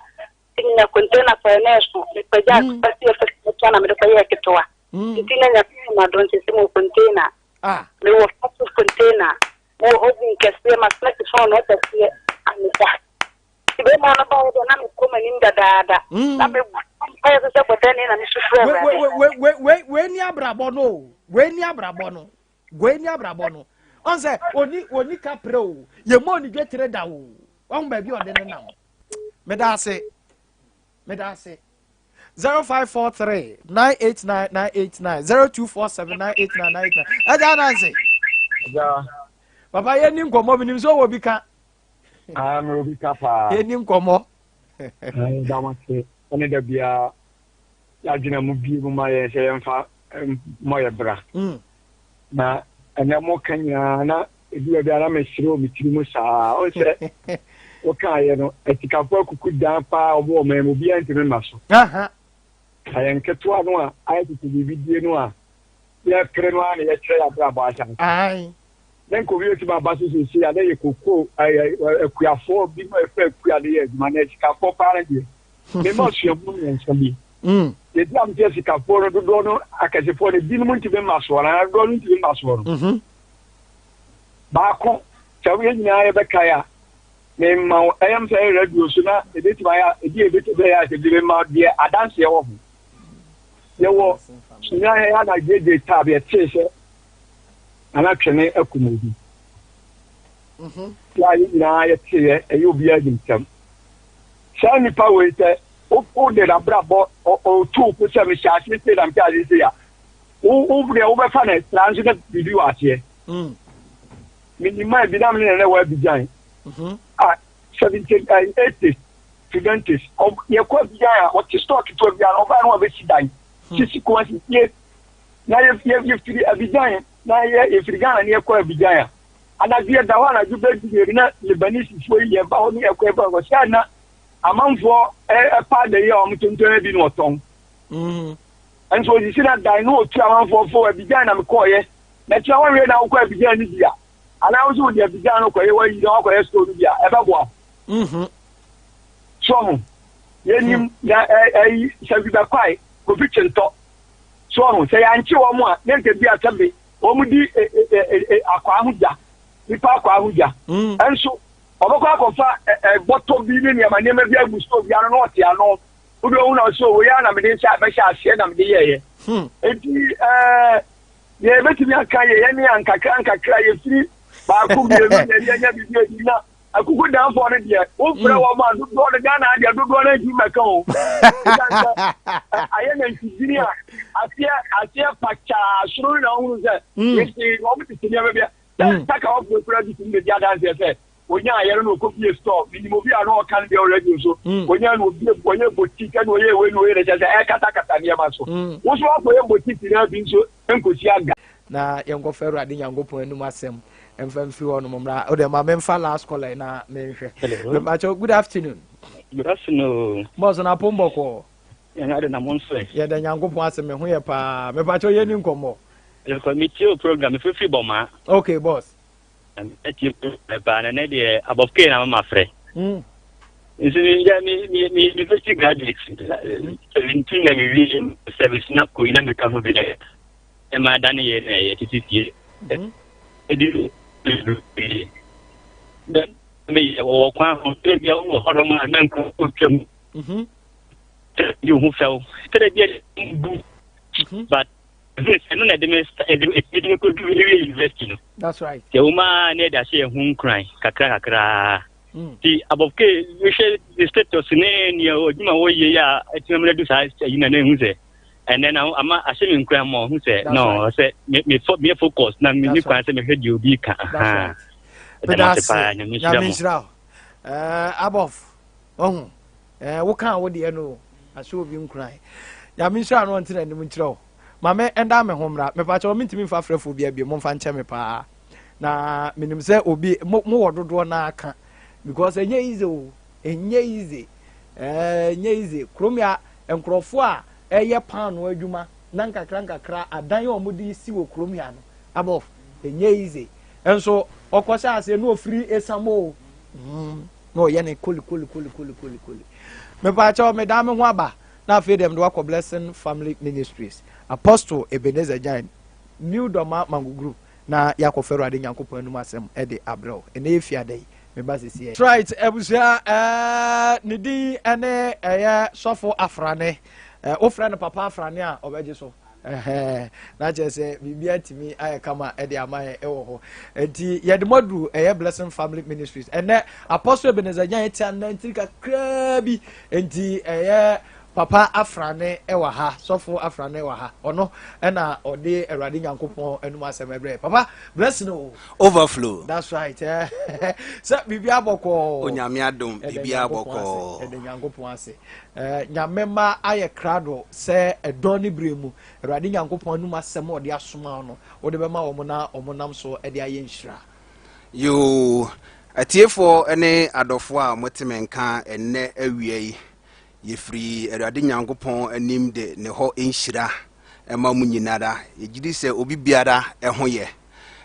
nti menya container kɔɛ na ɛso mepagya akɔsi ɛfɛ ketewa na mede kɔyɛɛ ketewa nti na nyame yɛ m'adom nti sɛ mewɔ container mewɔ fast container mewɔ oven kɛseɛ masena si phone kɛseɛ amesa nti bɛrima no baeɛ deɛ na mekɔ m'anim dadaada na mebɔ mpaeɛ sɛ sɛ bɔdɛne na mesu frɛ Awurade. Wei ni abrabɔ no o wei ni abrabɔ no wei ni abrabɔ no ɔn sɛ oni oni kaprɛ o yɛ mu oni dwetire da o wɔn baabi ɔde ne nam meda ase meda ase 0543 989 989 0247 989 989 ɛgya ananse papa yɛ ni nkɔmɔ bi nim sɛ ɔwɔ bi ka. Ah, mewɔ bi ka paa. Yɛ ni nkɔmɔ. Da mo ase ɛne da biara yɛadwene mu bie mu ma yɛn sɛ yɛmfa mmɔ yɛ bra. Na ɛnɛ mo ka nyinaa na ebi baabi a na mesere wɔ me tiri mu saa. Ɔn sɛ wokaeɛ no asikafo akuku dan paa ɔmo wɔ man mu obiara ntumi mma so. Ayɛ nketewa no a ayɛ tete biribi die no a yɛpere no ara na yɛkyerɛ yɛ abrabɔ ahyɛ. Na nka obi betumi aba so seesei a na yɛ kokoo ɛyɛ akuafoɔ bi mu a yɛfrɛ akua de yɛ adwuma na asikafoɔ paa no deɛ mema osuahunu mmiɛnsa bi yɛdi am sɛ asikafoɔ no dodoɔ no akɛsefoɔ no binom ntumi mma soɔ no anaa dodoɔ no ntumi mma soɔ no baako sɛ yɛn nyinaa yɛbɛkae a mema wo ɛyam sɛ ɛyɛ radio so na ebetumi ayɛ ebi ebetumi bɛyɛ asɛ bi mema deɛ adanseɛ wɔ ho yɛwɔ sunyɛ yɛ na gyegye taab yɛtee sɛ Nana Twene akum obi. Yɛ a yɛn nyinaa yɛteeɛ, ɛyɛ obiara nim sɛm. Saa nipa wei sɛ wode n'abrabɔ ɔtu fo sɛ mehyɛ aseɛ sei na mehyɛ aseɛ sei a, wo deɛ wobɛfa no saa nso na biribi wɔ aseɛ. Menim man bi na me ne nana wɔ Abidjan. A 70, 80s to 90s. Yɛkɔ Abidjan a ɔte store ketewa bi a ɔbaa no wabɛsi dan. Sisi kɔn sie na yɛfiri Abidjan na yɛfiri Ghana na yɛkɔ Abidjan a anadwo yɛda hɔ anadwo bɛdu mmienu na Lebanesefoɔ yi yɛba hɔ ne yɛkɔ yɛba hɔ sɛ na amanfoɔ ɛpa ada yi a wɔtontɔn bi na ɔtɔn nso osisi na dan na otu amanfoɔ fo Abidjan na mekɔɔyɛ na kyerɛ wɔn wie na wokɔ Abidjan no bi a anaa wo sɛ wode Abidjan no kɔyɛ wayi na wakɔyɛ store no bi a ɛbɛboa so ho yɛnim na ɛyi sɛ bi bɛkwae Kofi Kyentɔ So wahu? Sɛ yɛankye wɔn a, na nka bi a sɛbe wɔn di akwaa ho dwa, nipa akwaa ho dwa. Nso ɔbɛkɔ akɔfa bɔtɔ bi ne nneɛma nneɛma bi agu stove bi ano na ɔte ano. Wode ohu na ɔsɛ wei ara na mede nsa bɛhyɛ aseɛ na mede yɛɛyɛ. Enti ɛɛ deɛ yɛbɛtumi aka yɛ yɛne a nkakra nkakra yɛfiri. Baako mmienu na ɛdi anya biribi adi na akuku danfoɔ no deɛ wofrɛ mm. wɔn a dodoɔ no Ghana deɛ dodoɔ no ntumi mɛka o. Ɛsiane sɛ ayɛ nantidini a aseɛ aseɛ pakyaa soro na wohunu sɛ mm. yɛsi wɔn tete nneɛma bi a sɛ mm. saka wɔfoɔ kura bi tumi bɛdi adanseɛ sɛ Onyaa ayɛre na ɔkɔbie store. Menim obi a na ɔka no deɛ wɔ radio so. Mm. Onyaa no obie ɔyɛ boutique ɛna ɔyɛ wei na ɔyɛ na kyerɛ sɛ ɛkatakata nneɛma so. Mm. Wo nso akɔyɛ boutique na bi nso nkosi aga. Na yɛnkɔfa Awurade Nyankopɔn anim asɛm mfa mfiri hɔ nom mmra. Wode ma memfa last caller na menhwɛ. Mepakyɛw, good afternoon. Good afternoon. Bɔs na apom bɔkɔɔ. Nyame ade na mo nso ɛ. Yɛda Nyankopɔn ase me ho yɛ paa. Mepakyɛw yɛni nkɔmmɔ. Yɛkɔ metie o program mefifiri bɔmaa. Okay boss. Ɛtie paa na nɛ deɛ abɔfkee na mama frɛ. Mm. Nso mi yɛ mi mi mi university graduate 17 na mi wie service na koyi na mi ka ho bi dɛ ɛma adane yɛ na ɛyɛ tete fie. Ɛdi yie. Dɛ mi yɛ wɔwɔ kwan ho tɛrɛ bi a wɔwɔ hɔ nom a na nka otwam. Tɛrɛ bi ho fɛw tɛrɛ bi a bu but. Ɛno na ɛde me ɛde ɛde me kɔdu ewie university no. That's right. Sɛ wɔn a na ɛde ahyɛ yɛn ho nkuran kakra kakra. Ti abɔfke mehwɛ ne status ne nea adwuma wɔyɛ yi a ɛtumi amena du saa ayi na na ehu sɛ ɛnɛ na ama ahyɛ me nkuran ma ɔho sɛ no sɛ me me fo me focus na me ni kwan sɛ mehwɛ deɛ obi ka. That's right. Meda ase nyame nhyira wo. Ɛɛ abɔf ɔho ɛɛ woka wo deɛ no ahyɛ obi nkuran. Nyame nhyira no ɔnte n'anim nkyerɛ wo. Ma me ɛnda me ho mmra. Mepa kyɛw mentumi mfa frɛfoɔ bi abie momfa nkyɛ me paa. Na menim sɛ obi mo mowɔ dodoɔ na aka because ɛnyɛ easy o. Ɛnyɛ easy. Ɛɛ ɛnyɛ easy. Kurom ya nkurɔfoɔ a ɛyɛ paano adwuma na nkakra nkakra adan a wɔde si wɔ kurom ya no abɔf ɛnyɛ easy. Nso ɔkɔhyɛ aseɛ na ofiri esam o. Mm, na ɔyɛ ne koli koli koli koli koli koli. Mepa kyɛw meda me ho aba. Na afei deɛ mede wo akɔ Blessing Family Ministries, Apostle Ebenezer Gyan, New Dɔma Mango Group, na yɛakɔfa Awurade Nyankopɔn anom asɛm de abrɛ wo. Ɛnnɛ yɛ Fiada yi, meba sesiɛ. Right, abusua, eh, ne din ne ɛyɛ Sɔfo Afrane. Eh, wofrɛ no Papa Afrane a, ɔbɛgye so. Ɛhɛn, na kyerɛ sɛ biribi atumi ayɛ kama de ama yɛn wɔ hɔ. Nti yɛde mo aduru ɛyɛ Blessing Family Ministries. Ɛnɛ Apostle Ebenezer Nyan ti anantiri kakraa bi. Nti ɛyɛ Papa Afrane wɔ ha, Sɔfo Afrane wɔ ha. Ɔno ɛna ɔde Awurade Nyankopɔn anum asɛm ɛbrɛ. Papa, blessing o. Overflow. That's right. Sɛ biribi abɔkɔɔ. Onyame adom, biribi abɔkɔɔ. Ɛda Nyankopɔn ase. Eh, Nyame mma ayɛ krado sɛ ɛdɔn ne berɛ mu, Awurade Nyankopɔn anum asɛm a ɔde asoma wo no, wode bɛma wɔn na wɔn nam so de ayɛ nhyira. Yoo, atiefoɔ ne adɔfoɔ a mote me nka ɛnnɛ awia yi, yɛfiri Awurade Nyankopɔn anim de ne hɔ nhyira ma mo nyinara. Yɛgye di sɛ obi biara ho yɛ.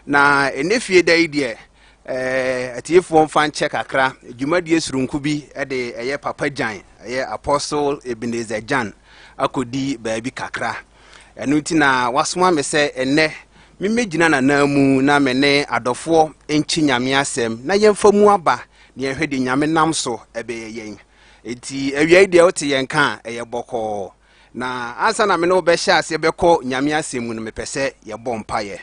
Na ɛnnɛ fie da yi deɛ, Eh, atiefoɔ mfa nkyɛ kakra, dwumadie soronko bi de ɛyɛ Papa Gyan, ɛyɛ Apostle Ebenezer Gyan akɔdi baabi kakra. Ɛno nti na wasoma me sɛ ɛnnɛ memmɛgyina n'anan mu na me ne adɔfoɔ nkye Nyame asɛm na yɛmfa mu aba na yɛnhwɛ deɛ Nyame nam so ɛbɛyɛ yɛn. Enti awia yi deɛ wote yɛn ka a, ɛyɛ bɔkɔɔ. Na ansa na me ne wo bɛhyɛ aseɛ bɛkɔ Nyame asɛm mu no, mepɛ sɛ yɛbɔ mpaeɛ.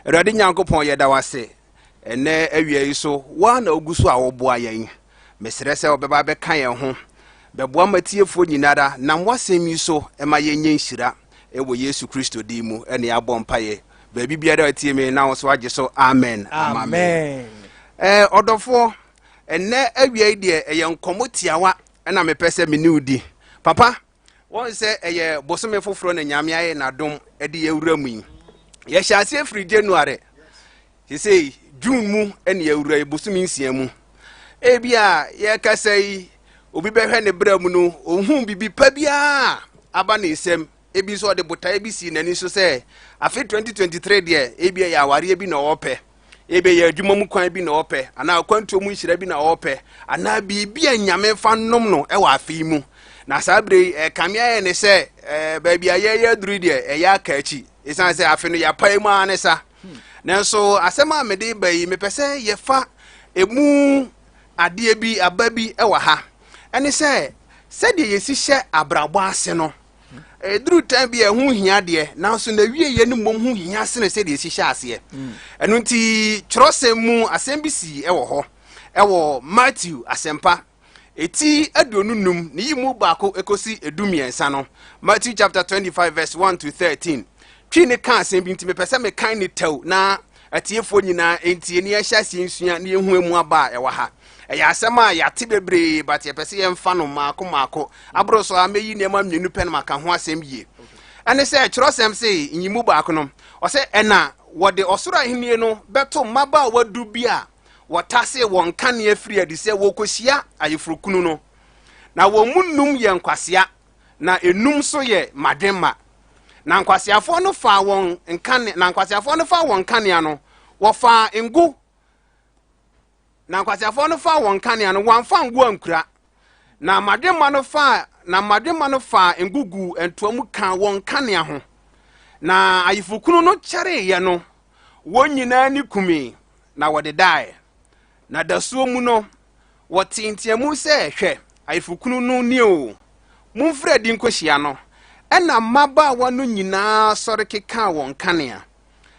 Awurade Nyankopɔn, yɛda wo ase ɛnnɛ awia yi so, wo ara na wogu so a woboa yɛn. Mesrɛ sɛ wobɛba abɛka yɛn ho, bɛboa m'atiefoɔ nyinara, nam w'asɛm yi so ma yɛnyɛ nhyira wɔ Yesu Kristo din mu ɛne abɔ mpaeɛ. Baabi biara a tie me na wo so agye so amen ama me. Eh, ɔdɔfoɔ, ɛnnɛ awia yi deɛ ɛyɛ nkɔmmɔ tiawa ɛna mepɛ sɛ me ne wo di. Papa, Wɔn sɛ ɛyɛ bosome foforɔ na Nyame ayɛ n'adom de yɛwura mu yi. Yɛhyɛ aseɛ firi January, sesei June mu ne yɛwura yi bosome nsia mu. Ebi a yɛkasa yi, obi bɛhwɛ ne berɛ mu no, ɔnhu biribi pa biara aba ne nsam. Ebi nso ɔde botaeɛ bi sii n'ani so sɛ afe 2023 deɛ ebi ɛyɛ awareɛ bi na ɔrepɛ. Ebia ɛyɛ adwuma mu kwan bi na ɔpɛ, anaa akwantuo mu nhyira bi na ɔpɛ, anaa biribi a Nyame fa nnom no wɔ afe yi mu. Na saa berɛ yi, ɛkame ayɛ ne sɛ baabi a yɛyɛ aduru yi deɛ, ɛyɛ aka akyi. Ɛsiane sɛ afe no yɛapae mu ara ne sa. Nanso asɛm a mede ba yi, mepɛ sɛ yɛfa ɛmu adeɛ bi, aba bi wɔ ha. Ɛne sɛ, sɛdeɛ yɛsi hyɛ abrabɔ ase no, Ɛduru time bi a ɛho hia deɛ, nanso n'awieeɛ no mmom ho hia sene sɛdeɛ ɛsi hyɛ aseɛ. Ɛno nti twerɛsɛm mu asɛm bi sii wɔ hɔ ɛwɔ Matthew asɛmpa eti 25 ne yi mu baako ekosi 13 no. Matthew chapter 25 verse 1 to 13. Twi ne ka asɛm bi nti mepɛ sɛ mekan ne tɛw na atiefoɔ nyinaa ntie ne yɛhyɛ aseɛ nsua ne yɛhu emu aba a ɛwɔ ha. Ɛyɛ asɛm a yɛate bebree, but yɛpɛ sɛ yɛmfa no mmaako mmaako. Aboro so a mɛyi nneɛma mmienu pɛ no maka ho asɛm yie. Ɛne sɛ kyerɛwsɛm se nyimu baako no, ɔsɛ ɛna wɔde ɔsoro ahennie no bɛto mmabaawa du bi a wɔtasee wɔn nkanea firi adi sɛ wɔrekɔhyia ayeforɔkunu no. Na wɔn mu nnum yɛ nkwasea, na enum nso yɛ mmadwemma. Na nkwaseafoɔ no faa wɔn nkane na nkwaseafoɔ no faa wɔn nkanea no, wɔfaa ngo. Na nkwaseafoɔ no faa wɔn nkanea no, wɔamfa ngo ankura. Na mmadwemma no faa na mmadwemma no faa ngo guu ntoa mu kaa wɔn nkanea ho. Na ayeforɔkunu no kyɛreeɛ no, wɔn nyinaa ani kumee, na wɔdedaeɛ. Na dasuo mu no, wɔtee nteamu sɛ, Hwɛ, ayeforɔkunu no nie o! Momfiri adi nkɔhyia no. Ɛnna mmabaawa no nyinaa sɔre kekaa wɔn nkanea.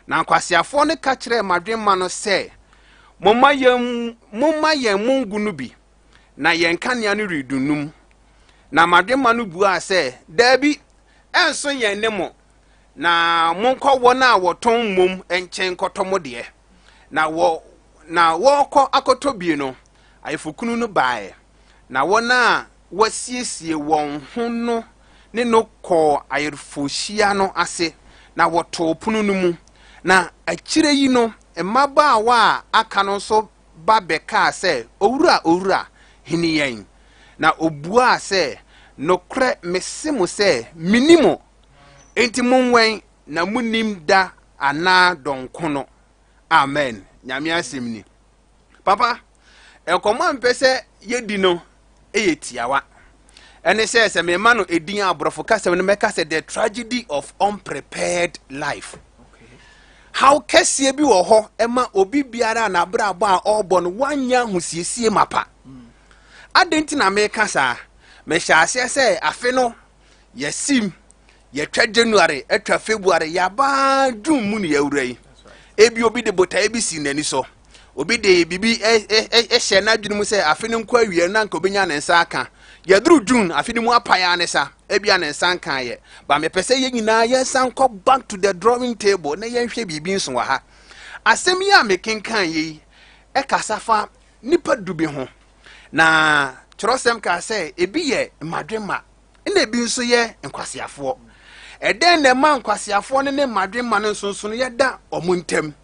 Na nkwaseafoɔ no ka kyerɛɛ mmadwemma no sɛ, Momma yɛn, momma yɛn mo ngo no bi, na yɛn nkanea no redunnum. Na mmadwemma no buaa sɛ, Daabi, ɛnso yɛn ne mo, na monkɔ wɔn a wɔtɔn mmom nkyɛn nkɔtɔ mo deɛ. Na wɔ na wɔrekɔ akɔtɔ bi no, ayefokunu no baeɛ, na wɔn a wɔasiesie wɔn ho no ne no kɔɔ ayefohyia no ase, na wɔtoo pono no mu. Na akyire yi no, mmabaawa a aka no nso ba bɛkaa sɛ, Owura, owura, hini yɛn. Na ɔbuaa sɛ, Nokorɛ mese mo sɛ, menni mo. Enti monwɛn, na munnim da anaa dɔn ko no. Amen. Nyame asɛm ni. Papa, nkɔmmɔ a mepɛ sɛ yɛdi no yɛ tiawa. Ɛne sɛ, sɛ mema no edin a aborɔfo kasɛm no mɛka sɛ the tragedy of unprepared life. Haw kɛseɛ bi wɔ hɔ ɛma obi biara a n'abrabɔ a ɔrebɔ no wanyɛ ahosiesie mapa. Adɛn nti na meka saa? Mehyɛ aseɛ sɛ afe no Yɛsim, yɛtwa January, atwa February, yɛaba June mu ne yɛawura yi. Ebi obi de botaeɛ bi si n'ani so. Obi de biribi hyɛ n'adwene mu sɛ afe no nkɔ awie na nka obenya ne nsa aka. Yɛduru June, afe no mu apae ara ne sa. Ebia ne nsa nkaeɛ. Ba mepɛ sɛ yɛn nyinaa yɛnsan kɔ back to the drawing table na yɛnhwɛ biribi nso wɔ ha. Asɛm yi a mekenkan yi ɛkasa fa nnipa du bi ho. Na kyerɛwsɛm kaa sɛ ebi yɛ mmadwemma ɛna ebi nso yɛ nkwaseafoɔ. Ɛdɛn na ɛma nkwaseafoɔ no ne mmadwemma no nsonsonoeɛ da wɔn ntam?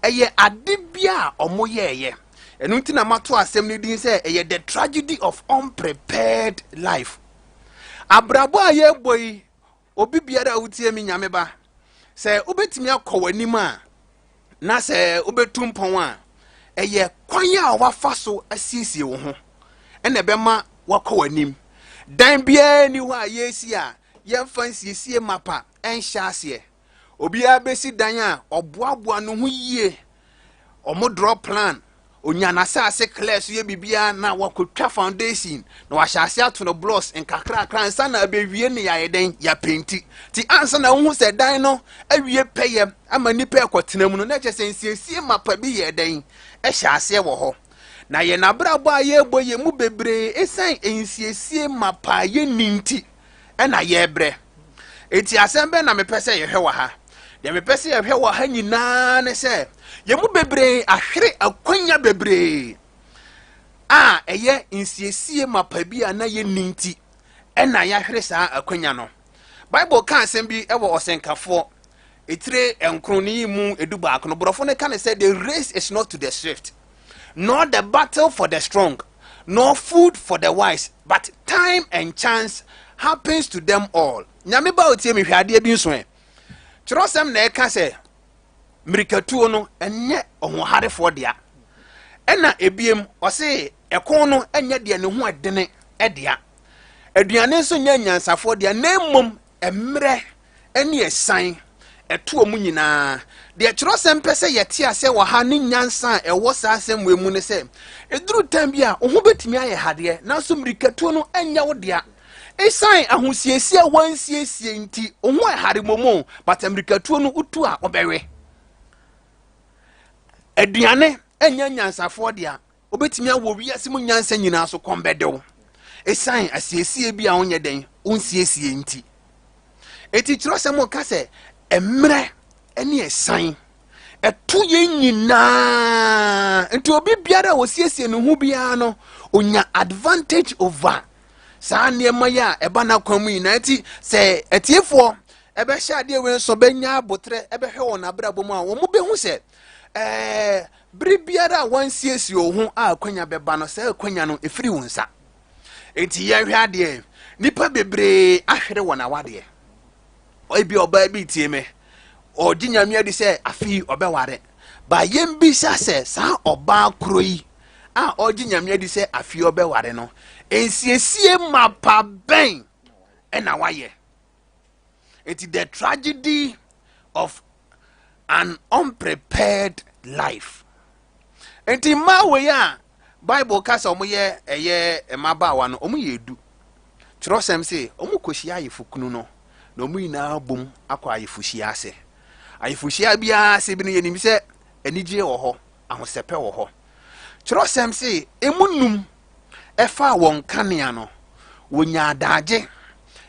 Ɛyɛ ade bi a wɔyɛeɛ. Ɛno nti na mato asɛm no din sɛ ɛyɛ the tragedy of unprepared life. Abrabɔ a yɛrebɔ yi, obi biara a wotie me Nyame ba, sɛ wobɛtumi akɔ w'anim a, na sɛ wobɛtu mpɔn a, ɛyɛ kwan a wafa so asiesie wo ho ɛna ɛbɛma wakɔ w'anim. Dan biara ni hɔ a yɛresi a yɛmfa nsiesie mapa ɛnhyɛ aseɛ. Obiara bɛsi dan a ɔboaboa ne ho yie, wɔn draw plan, onya n'asase clear so yɛ biribiara na wakɔtwa foundation na wahyɛ ase ato no blocks nkakrakra ansa na abɛwie ne yɛayɛ dɛn yɛapenti. Ti ansa na wohu sɛ dan no awie pɛyɛ ama nnipa ɛkɔtena mu no, na ɛkyɛ sɛ nsiesie mapa bi yɛ dɛn ɛhyɛ aseɛ wɔ hɔ. Na yɛn abrabɔ a yɛrebɔ yɛn mu bebree ɛsiane nsiesie mapa a yɛnni nti ɛna yɛrebrɛ. Enti asɛm bɛn na mepɛ sɛ yɛhwɛ wɔ ha? Deɛ mepɛ sɛ yɛhwɛ wɔ ha nyinaa ne sɛ yɛn mu bebree ahwere akwanya bebree a ɛyɛ nsiesie mapa bi a na yɛnni nti ɛna yɛahwere saa akwanya no. Bible ka asɛm bi wɔ Ɔsɛnkafoɔ etire nkron ne yi mu 11 no, borɔfo no ka ne sɛ the race is not to the swift, nor the battle for the strong, nor food for the wise, but time and chance happens to them all. Nyame ba otie me, hwɛ adeɛ bi nso ɛ. Kyerɛwsɛm na ɛka sɛ mmirikatuo no ɛnyɛ ɔhoɔharefoɔ dea. Ɛna ebiem ɔse ɛko no ɛnyɛ deɛ ne ho ɛdene ɛdea. Aduane nso nyɛ anyansafoɔ dea, na mmom mmerɛ ne asiane ɛto wɔn nyinaa. Deɛ kyerɛwsɛm pɛ sɛ yɛte aseɛ wɔ ha ne nyansa a ɛwɔ saa asɛm wei mu ne sɛ, ɛduru tam bi a wo ho bɛtumi ayɛ hadeɛ, nanso mmirikatuo no ɛnyɛ wo dea. Esiane ahosiesie a wansiesie nti, wo ho ɛhare mmom o, but mmirikatuo no wotu a wobɛwe. Aduane ɛnyɛ nyansafoɔ dea. Wobɛtumi awɔ wiase mu nyansa nyinaa so kɔm bɛde wo. Esiane asiesie bi a wonyɛ dɛn wonsiesie nti. Eti kyerɛwsɛm ka sɛ mmerɛ ne ɛsan ɛto yɛn nyinaa nti obi biara a ɔsiesie ne ho biara no onya advantage over saa nneɛma yi a ɛba n'akwan mu nyinaa. Nti sɛ atiefoɔ ɛbɛhyɛ adeɛ wei nso bɛnya abotrɛ ɛbɛhwɛ wɔn abrabɔ mu a, wɔn bɛhu sɛ bere biara a wɔnsiesie wɔn ho a akwanya bɛba no, saa akwanya no ɛfiri wɔn nsa. Nti yɛhwɛ adeɛ, nipa bebree ahwere wɔn awadeɛ. Ebi ɔbaa bi tie me, ɔgye Nyame adi sɛ afei ɔbɛware ba. Yɛmbisa sɛ saa ɔbaa koro yi a ɔgye Nyame adi sɛ afei ɔbɛware no, nsiesie mapa bɛn ɛna wayɛ? Nti the tragedy of an unprepared life. Nti mmaa wei a Bible ka sɛ wɔyɛ ɛyɛ mmabaawa no, wɔyɛ 10. Kyerɛwsɛm se wɔn kɔhyia ayefokunu no na wɔn nyinaa bom akɔ ayefohyia ase. Ayefohyia biara ase bi no, yɛnim sɛ anigyeɛ wɔ hɔ, ahosɛpɛ wɔ hɔ. Kyerɛwsɛm se emu num ɛfaa wɔn kanea no, wɔnya adagye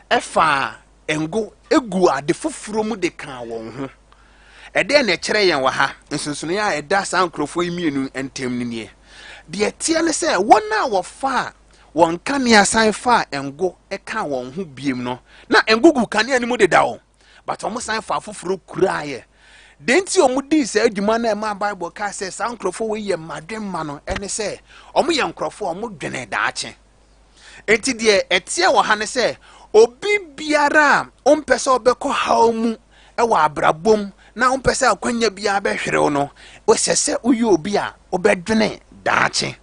ɛfaa ngo egu ade foforɔ mu de kaa wɔn ho. Ɛdeɛn na ɛkyerɛ yɛn wɔ ha? Nsonsonoeɛ a ɛda saa nkurɔfoɔ yi mmienu ntam no nie. Deɛ ɛteɛ ne sɛ wɔn a wɔfaa wɔn kanea san faa ngo kaa wɔn ho biem no, na ngo gu kanea no mu deda o, but wɔn san faa foforɔ kuraeɛ. Deɛ nti a wɔdii saa adwuma no a ɛmaa Bible kaa sɛ saa nkurɔfoɔ wei yɛ mmadwemma no ne sɛ wɔyɛ nkurɔfoɔ a wɔdwene daakye. Enti deɛ ɛteɛ wɔ ha ne sɛ obi biara a ɔmpɛ sɛ ɔbɛkɔ haw mu wɔ abrabɔ mu na ɔmpɛ sɛ akwanya biara bɛhwerew no, ɛsɛ sɛ woyɛ obi a wobɛdwene daakye.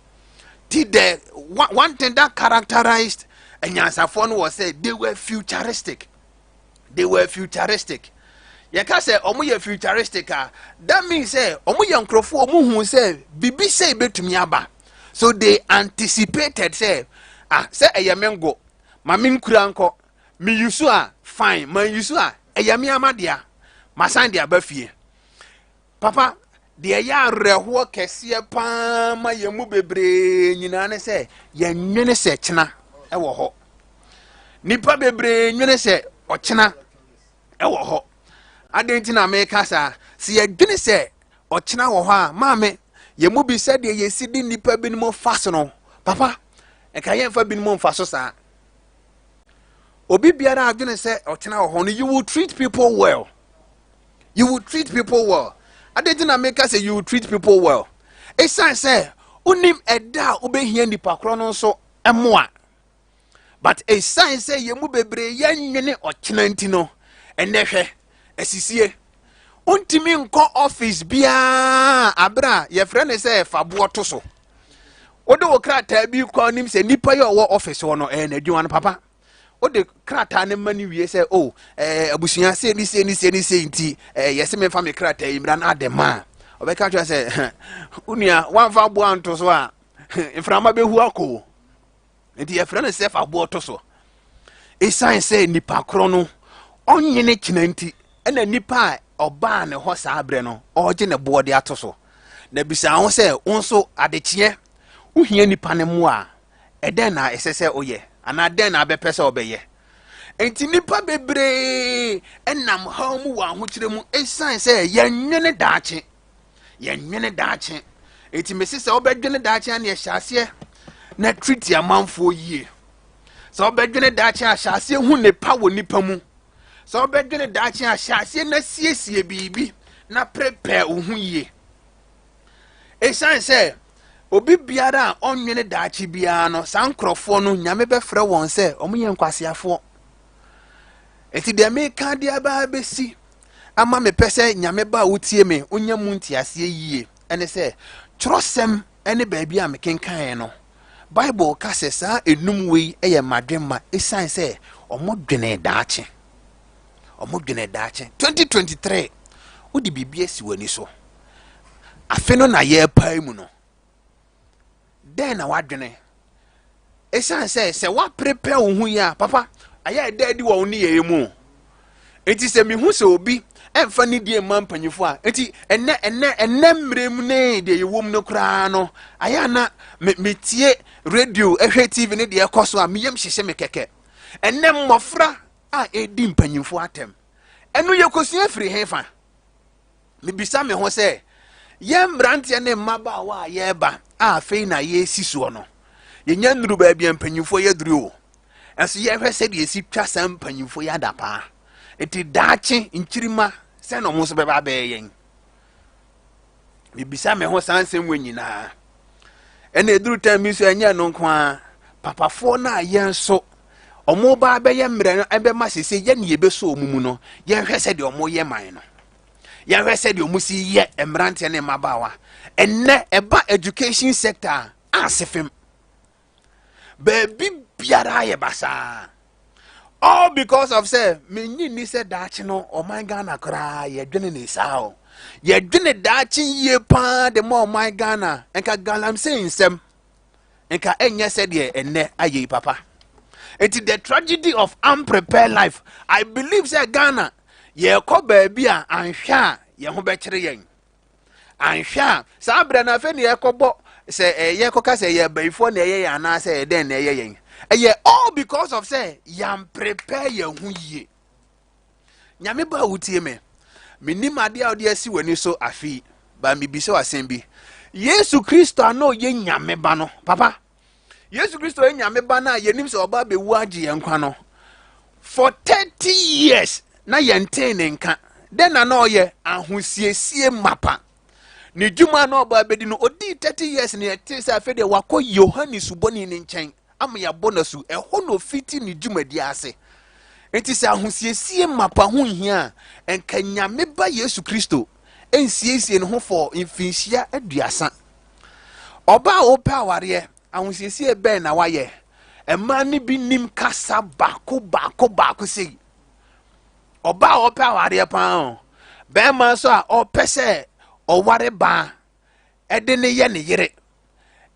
Ti the one thing that characterized anyansafoɔ no wɔ sɛ they were futuristic. They were futuristic. Yɛka sɛ wɔn yɛ futuristic a, that means sɛ wɔn yɛ nkurɔfoɔ a wɔn hu sɛ biribi sɛ ebetumi aba. So they anticipated sɛ, ah, sɛ ɛyɛ me ngo, ma me nkura nkɔ, me yusu a fine, ma yusu a ɛyɛ me ama dea, ma san de aba fie. Papa, deɛ ɛyɛ awerɛhoɔ kɛseɛ paa ma yɛn mu bebree nyinaa ne sɛ yɛnnwene sɛ kyena ɛwɔ hɔ. Nipa bebree nwene sɛ ɔkyena ɛwɔ hɔ. Adɛn nti na meka saa? Sɛ yɛdwene sɛ ɔkyena wɔ hɔ a, maame, yɛn mu bi sɛdeɛ yɛsi de nnipa binom fa so no, papa, nka yɛmfa binom mfa so saa. Obi biara adwene sɛ ɔkyena wɔ hɔ no, you will treat people well. You will treat people well. Adɛn nti na meka sɛ you will treat people well? Ɛsiane sɛ wonim ɛda a wobɛhia nipa korɔ no nso mmoa. But ɛsiane sɛ yɛn mu bebree yɛnnwene ɔkyena nti no, ɛnɛ hwɛ asisie. Wontumi nkɔ office biara abere a yɛfrɛ no sɛ faboɔ to so. Wode wo krataa bi kɔ anim sɛ nipa yi a ɔwɔ office hɔ no, ɛyɛ n'adwuma no papa. Wode krataa no ma no wie sɛ o, abusua sei ne sei ne sei ne sei nti yɛse memfa me krataa yi mmra no ade ma a, ɔbɛka kyerɛ sɛ wo nua woamfa aboɔ anto so a mframa bɛhu akɔ. Nti yɛfrɛ no sɛ fa aboɔ to so. Ɛsiane sɛ nipa korɔ no ɔnyene kyena nti, ɛna nipa a ɔbaa ne hɔ saa berɛ no ɔregye ne boɔ de ato so. Na bisa ho sɛ wo nso adekyeɛ wohia nipa no mmoa a, ɛdɛn na ɛsɛ sɛ woyɛ anaa dɛn na abɛpɛ sɛ ɔbɛyɛ? Nti nipa bebree ɛnam haw mu wɔ ahokyerɛ mu ɛsiane sɛ yɛnwene daakye. Yɛnwene daakye. Enti mese sɛ wobɛdwene daakye a ne ɛhyɛ aseɛ na treat amanfoɔ yie. Sɛ wobɛdwene daakye a, hyɛ aseɛ hu nepa wɔ nipa mu. Sɛ wobɛdwene daakye a, hyɛ aseɛ na siesie biribi na prepare wo ho yie. Ɛsiane sɛ obi biara a ɔnwene daakye biara no, saa nkurɔfoɔ no Nyame bɛfrɛ wɔn sɛ wɔn yɛ nkwaseafoɔ. Enti deɛ meka de aba abɛsi ama mepɛ sɛ Nyame ba a wotie me wonya mu nteaseɛ yie ɛne sɛ twerɛsɛm ne baabi a mekenkaeɛ no, Bible ka sɛ saa enum wei yɛ mmadwemma ɛsiane sɛ wɔn dwene daakye. Wɔn dwene daakye. 2023 wode biribi asi w'ani so. Afe no na yɛrepae mu no. Dɛn na wadwene? Ɛsiane sɛ sɛ woaprepare wo ho yie a, papa, ayɛ ɛda adi wɔ wo nneyɛeɛ mu o. Enti sɛ mehu sɛ obi ɛmfa nidie mma mpanyinfoɔ a, enti ɛnɛ ɛnɛ ɛnɛ mmerɛ mu ne deɛ yɛwɔ mu no koraa no, ayɛ a na me metie radio ɛhwɛ TV ne deɛ ɛkɔ so a, me yam hyehye me kɛkɛ. Ɛnɛ mmɔfra a ɛredi mpanyinfoɔ atɛm, ɛno yɛkɔsua firi hefa? Mebisa me ho sɛ, yɛn mmeranteɛ ne mmabaawa a yɛreba a afei na yɛresi soɔ no, yɛnya nnuru baabi a mpanyinfoɔ yɛ duru o. Ɛnso yɛhwɛ sɛdeɛ ɛsi twa saa mpanyinfoɔ yi adapaa. Nti daakye nkyirima sɛ na wɔn nso bɛba abɛyɛ yɛn. Mebisa me ho saa nsɛm wɔ nyinaa. Ɛna ɛduru tan bi nso ɛnyɛ ɛno nko ara. Papafoɔ no a yɛn nso wɔn ba abɛyɛ mmerɛ no ɛbɛma sese yɛn ne yɛbɛsɔ wɔn mu no, yɛnhwɛ sɛdeɛ wɔyɛ man no. Yɛhwɛ sɛdeɛ wɔn si yɛ mmeranteɛ ne mmabaawa. Ɛnnɛ ɛba education sector a ase fam. Baabi biara yɛ basaa. All because of sɛ menyi nni sɛ daakye no ɔman Ghana koraa yɛdwene ne saa o. Yɛdwene daakye yie paa de ma ɔman Ghana. Nka galamsey nsɛm. Nka ɛnyɛ sɛdeɛ ɛnnɛ ayɛ yi papa. Nti the tragedy of unprepared life. I believe sɛ Ghana yɛrekɔ baabi a anhwɛ a yɛn ho bɛkyere yɛn. Anhwɛ a saa berɛ no afei na yɛkɔbɔ sɛ eh, yɛkɔka sɛ yɛ abayifoɔ na ɛyɛ yɛn anaasɛ ɛyɛ dɛn na ɛyɛ yɛn. Ɛyɛ all because of sɛ yɛn prepare yɛn ho yie. Nyame ba a wotie me, menim adeɛ a wode asi w'ani so afe yi, ba mebisa wo asɛm bi. Yesu Kristo a na ɔyɛ Nyame ba no, papa, Yesu Kristo yɛ Nyame ba no a yɛnim sɛ ɔba bɛwu agye yɛn nkwa no, for 30 years na yɛntee ne nka. Dɛn na na ɔyɛ? Ahosiesie mapa. Ne dwuma na ɔba bɛdi no, ɔdii 30 years na yɛtee sɛ afei deɛ wakɔ Yohane Subɔni ne nkyɛn ama yɛabɔ no asu. Ɛhɔ na ɔfiti ne dwumadi ase. Enti sɛ ahosiesie mapa ho nhia a, ɛnka Nyame Ba Yesu Kristo nsiesie ne ho for mfinhyia aduasa. Ɔbaa a ɔpɛ awareɛ, ahosiesie bɛn na wayɛ? Mmaa no bi nim kasa baako baako baako sei. Ɔbaa a ɔpɛ awareɛ paa o. Bɛrima nso a ɔpɛ sɛ ɔware baa ɛde ne yɛ ne yere.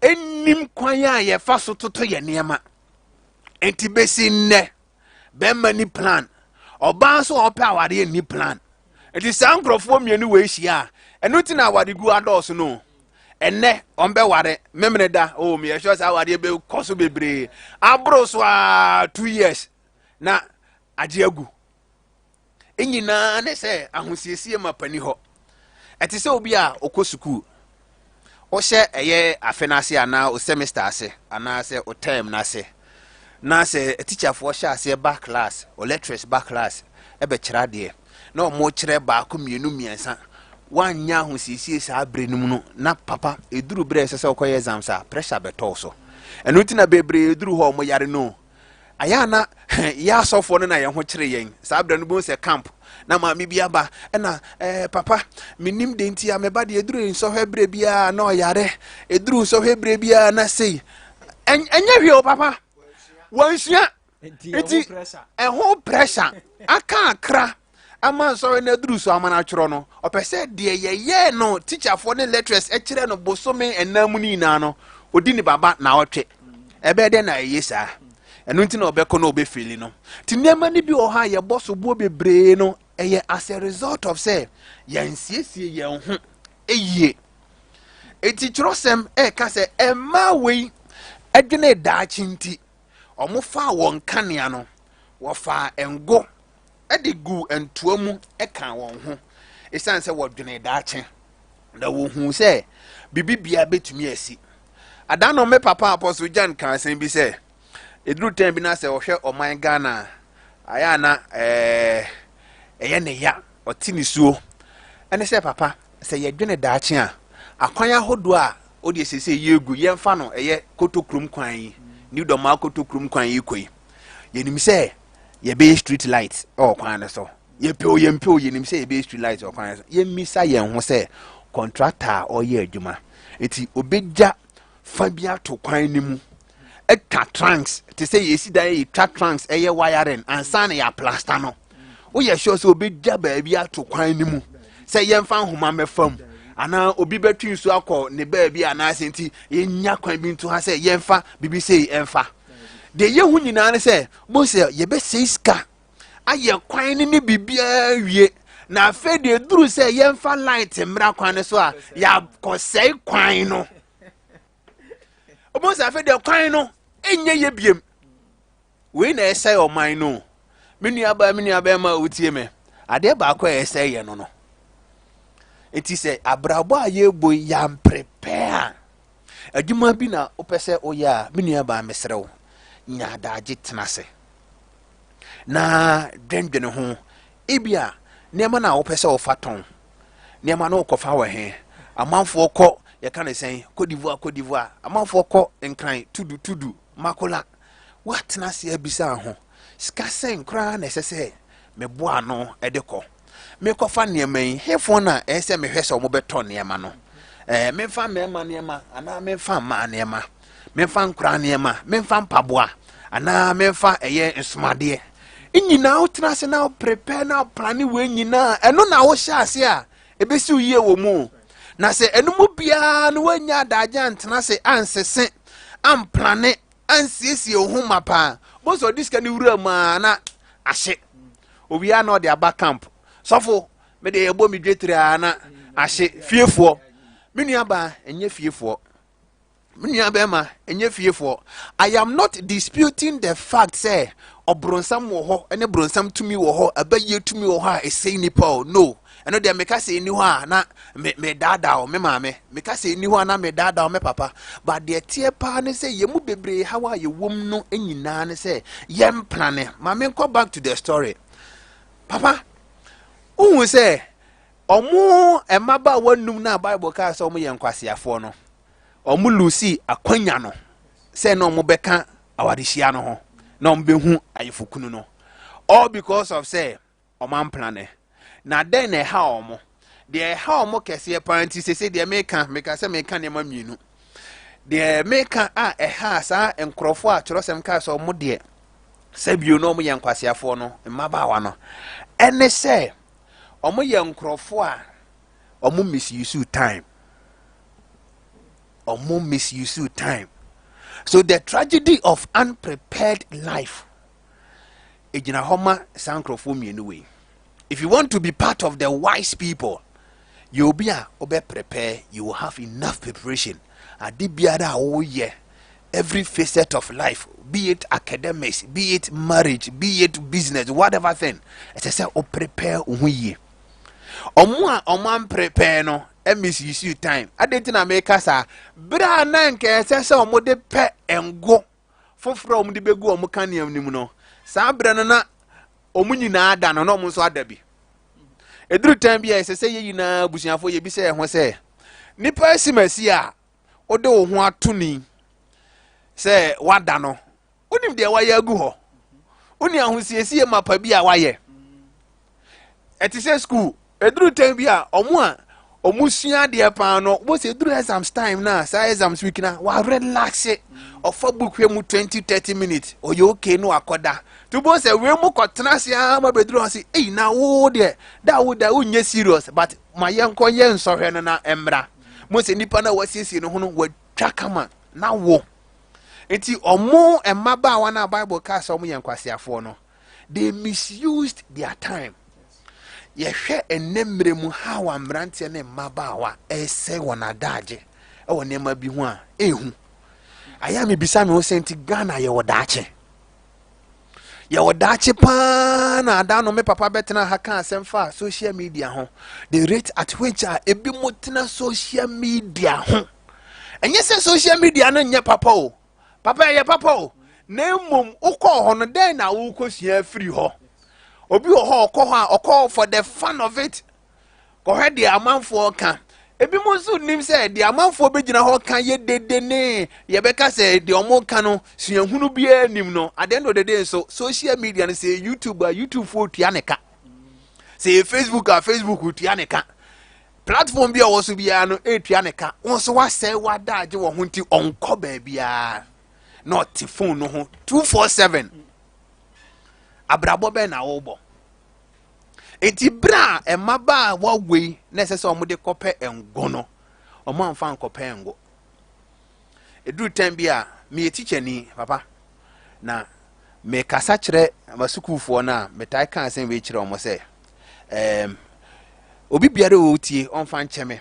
Ɛnnim kwan a yɛfa so toto yɛ nneɛma. Enti bɛsi nnɛ, bɛrima ni plan. Ɔbaa nso a ɔpɛ awareɛ nni plan. Enti saa nkurɔfoɔ mmienu wei hyia a, ɛno nti na awaregu adɔɔso no. Ɛnnɛ, wɔbɛware memene da. Oh, meyɛ sure sɛ awareɛ bɛkɔ so bebree. Aboro so a 2 years na agye agu. Nyinaa ne sɛ ahosiesie ma pani hɔ. Ɛte sɛ obi a ɔkɔ sukuu. Wohyɛ ɛyɛ afe no ase anaa o semester ase anaasɛ o term no ase na sɛ tikyafoɔ hyɛ aseɛ ba class, o lecturers ba class ɛbɛkyerɛ adeɛ na wɔn kyerɛ baako mmienu mmiɛnsa woanyɛ ahosiesie saa berɛ no mu no na papa ɛduru berɛ ɛsɛ sɛ wokɔyɛ exams a pressure bɛtɔw so. Ɛno nti na bebree duru hɔ a wɔn yare no. Ayɛ a na yɛ asɔfoɔ no na yɛn ho kyere yɛn saa berɛ no bɛhu sɛ camp na maame bi aba ɛna papa menim de nti a meba deɛ ɛduru nsɔhwɛ berɛ biara na ɔyare ɛduru nsɔhwɛ berɛ biara na sei ɛnyɛ hwee o papa wansua nti ɛho pressure aka akra ama nsɔre no aduru so ama no atwerɛ no ɔpɛ sɛ deɛ yɛyɛɛ no tikyafoɔ ne lecturers kyerɛ no bosome ɛnan mu no nyinaa no ɔdi ne baba na ɔtwe ɛbɛyɛ dɛ na ɛyɛ saa ɛno nti na ɔbɛkɔ na ɔbɛfeeli no nti nneɛma no bi wɔ hɔ a yɛbɔ so boɔ bebree no ɛyɛ as a result of sɛ yɛnsiesie yɛn ho yie. Eti kyerɛsɛm ɛreka sɛ mmaa wei ɛdwene daakye nti wɔfaa wɔn kanea no wɔfaa ngo de guu ntoa mu kaa wɔn ho esiane sɛ wɔdwene daakye na wɔhuu sɛ biribi biara bɛtumi asi. Ada no me papa Apostle Jan ka asɛm bi sɛ ɛduru tɛn bi na sɛ ɔhwɛ ɔman Ghana a ayɛ a na ɛyɛ ne ya ɔte ne suo ɛne sɛ papa sɛ yɛdwene daakye a akwan ahodoɔ a wodeɛ sese yɛgu yɛmfa no ɛyɛ kotokurom kwan yi New Dɔmaa kotokurom kwan yi kɔ yi yɛnim sɛ yɛbɛyɛ street light ɛwɔ kwan no so yɛpɛ o yɛmpɛ o yɛnim sɛ yɛbɛyɛ street light wɔ kwan no so yɛmmisa yɛn ho sɛ contractor a ɔyɛ adwuma nti obɛgya fa bi ato kwan no mu atwa trunks te sɛ yɛsi dan yɛtwa trunks ɛyɛ wiring ansa na yɛaplaster no woyɛ sure sɛ obɛgya baabi ato kwan no mu sɛ yɛmfa nhoma mmɛfa mu anaa obi bɛtwe nsuo akɔ ne baabi anaasɛ nti yɛnya kwan bi nto ha sɛ yɛmfa biribi sei ɛmfa. Deɛ yɛhu nyinaa ne sɛ, bohu sɛ yɛbɛsɛe sika ayɛ kwan no ne biribiara wie na afei deɛ ɛduru sɛ yɛmfa light mmra kwan no so a yɛakɔsɛe kwan no. Wobɛhu sɛ afei deɛ kwan no ɛnyɛ yɛ biem. Wei na ɛsɛe ɔman no. Me nuabaa, me nuabɛrima a wotie me, adeɛ baako a ɛsɛe yɛ no no. Nti sɛ abrabɔ a yɛrebɔ yi yɛamprepare a, adwuma bi na wopɛ sɛ woyɛ a, me nuabaa mesrɛ wo, nya adagye tena ase na dwendwene ho. Ebia nneɛma no a wopɛ sɛ wofa tɔn, nneɛma no wokɔfa wɔ he? Amanfoɔ kɔ, yɛka ne sɛn, Cote d'Ivoire, Cote d'Ivoire, amanfoɔ kɔ Nkran, Tudu, Tudu, Makola. Woatena ase abisa ho, sika sɛn koraa na ɛsɛ sɛ meboa ano de kɔ? Mekɔfa nneɛma yi, hefoɔ na ɛsɛ sɛ mehwɛ sɛ wɔbɛtɔ nneɛma no? Ɛɛ, memfa mmarima nneɛma anaa memfa mmaa nneɛma? Memfa nkoraa nneɛma, memfa mpaboa anaa memfa ɛyɛ nsomadeɛ? Nyinaa wotena ase na woprepare na woplane wei nyinaa, ɛno na wohyɛ ase a ɛbɛsi wo yie wɔ mu. Na sɛ ɛno mu biara no woanya adagye antena ase ansese amplane ansiesie wo ho ma paa, bohu sɛ ɔde sika no wura mu a na ahye. Owie a na ɔde aba camp. Sɔfo, me deɛ yɛbɔ me dwetire a na ahye. Fiefoɔ. Me nua baa, ɛnyɛ fiefoɔ. Me nua bɛrima, ɛnyɛ fiefoɔ. I am not disputing the fact sɛ ɔbronsam wɔ hɔ ne bronsam tumi wɔ hɔ, abayie tumi wɔ hɔ a ɛsɛe nipa o. No. Ɛno deɛ meka sɛ ɛnni hɔ a na me medaadaa wo, me maame. Meka sɛ ɛnni hɔ a na medaadaa wo, me papa. But deɛ ɛteɛ paa ne sɛ yɛn mu bebree haw a yɛwɔ mu no nyinaa ne sɛ yɛmplane. Ma menkɔ back to the story. Papa, wohu sɛ ɔmo mmabaawa num no a Bible kaa sɛ ɔmo yɛ nkwaseafoɔ no, ɔmo lusi akwanya no sɛ na ɔmo bɛka awarehyia no ho na ɔmo bɛhu ayefokunu no. All because of sɛ Wɔn amplane. Na dɛn na ɛha wɔn? Deɛ ɛha wɔn kɛseɛ paa nti sese deɛ meka, meka sɛ meka nneɛma mmienu. Deɛ meka a ɛha saa nkurɔfoɔ a twerɛsɛm kaa sɛ wɔn deɛ sɛ bio na wɔn yɛ nkwaseafoɔ no, mmabaawa no, ɛne sɛ wɔn yɛ nkurɔfoɔ a wɔn misuse time. Wɔn misuse time. So the tragedy of unprepared life egyina hɔ ma saa nkurɔfoɔ mmienu wei. If you want to be part of the wise people, yɛ obi a wobɛ prepare, you will have enough preparation. Ade biara a woyɛ, every facet of life, be it academics, be it marriage, be it business, whatever thing, ɛsɛ sɛ wo prepare wo ho yie. Ɔmo a ɔmo amprepare no, misuse time. Ade nti na meka saa, bere a na nka ɛsɛ sɛ ɔmo de pɛ ngo foforɔ a wɔde bɛgu wɔn kanea no mu no, saa berɛ no na wɔn nyinaa da no na wɔn nso ada bi. Ɛduru tɛn bi a ɛsɛ sɛ yɛn nyinaa abusuafoɔ yɛbisa yɛn ho sɛ, nipa asimasi a wode wo ho ato ni sɛ wada no, wonim deɛ wayɛ agu hɔ? Woni ahosiesie mapa bi a wayɛ? Ɛte sɛ school, ɛduru tɛn bi a ɔmo a ɔmo sua adeɛ paa no, wɔn sɛ ɛduru exams time na saa exams week na wa relax, ɔfa book hwɛ mu 20 30 minutes, ɔyɛ okay no akɔda. To bɔ sɛ wei mu kɔtena ase ara ma bɛduru hɔ sɛ eyi na wo deɛ da wo da wonyɛ serious, but ma yɛnkɔ yɛ nsɔhwɛ no na mmra. Mo sɛ nipa no a wasiesie ne ho no watwa kama na wo. Nti ɔmo mmabaawa no a Bible kaa sɛ ɔmo yɛ nkwaseafoɔ no, they misused their time. Yɛhwɛ ɛnnɛ mmerɛ mu how a mmeranteɛ ne mmabaawa ɛresɛe wɔn adagye ɛwɔ nneɛma bi ho a ɛhu. Ayɛ a mebisa me ho sɛ nti Ghana yɛwɔ daakye? Yɛwɔ daakye paa na ada no me papa bɛtena ha ka asɛm fa social media ho. The rate at which a ebi mo tena social media ho. Ɛnyɛ sɛ social media no nyɛ papa o. Papa ɛyɛ papa o. Na mmom wokɔɔ hɔ no dɛn na wokɔsua afiri hɔ? Obi wɔ hɔ ɔkɔ hɔ a ɔkɔ for the fun of it. Kɔhwɛ deɛ amanfoɔ ka. Ebinom nso nnim sɛ deɛ amanfoɔ bɛgyina hɔ ka yɛ dede ne yɛbɛka sɛ deɛ wɔn ka no suahunu biara nim no. At the end of the day nso social media no sɛ YouTube a YouTube foɔ tua ne ka. Sɛ yɛ Facebook a Facebook tua ne ka. Platform bi a ɔwɔ so biara no ɛretua ne ka. Wɔn nso wasɛe wadaagye wɔ ho nti ɔnkɔ baabiara na ɔte phone no ho 247. Abrabɔ bɛn na wɔrebɔ? Enti bere a mmabaawa wei na ɛsɛ sɛ wɔde kɔpɛ ngo no, wɔamfa ankɔpɛ ngo. Ɛduru tɛn bi a, meyɛ tikyani, papa. Na mekasa kyerɛ m'asukuufoɔ no a, metaa ka asɛm wei kyerɛ wɔn sɛ, ɛɛm, obi biara a ɔretie ɔmfa nkyɛ me.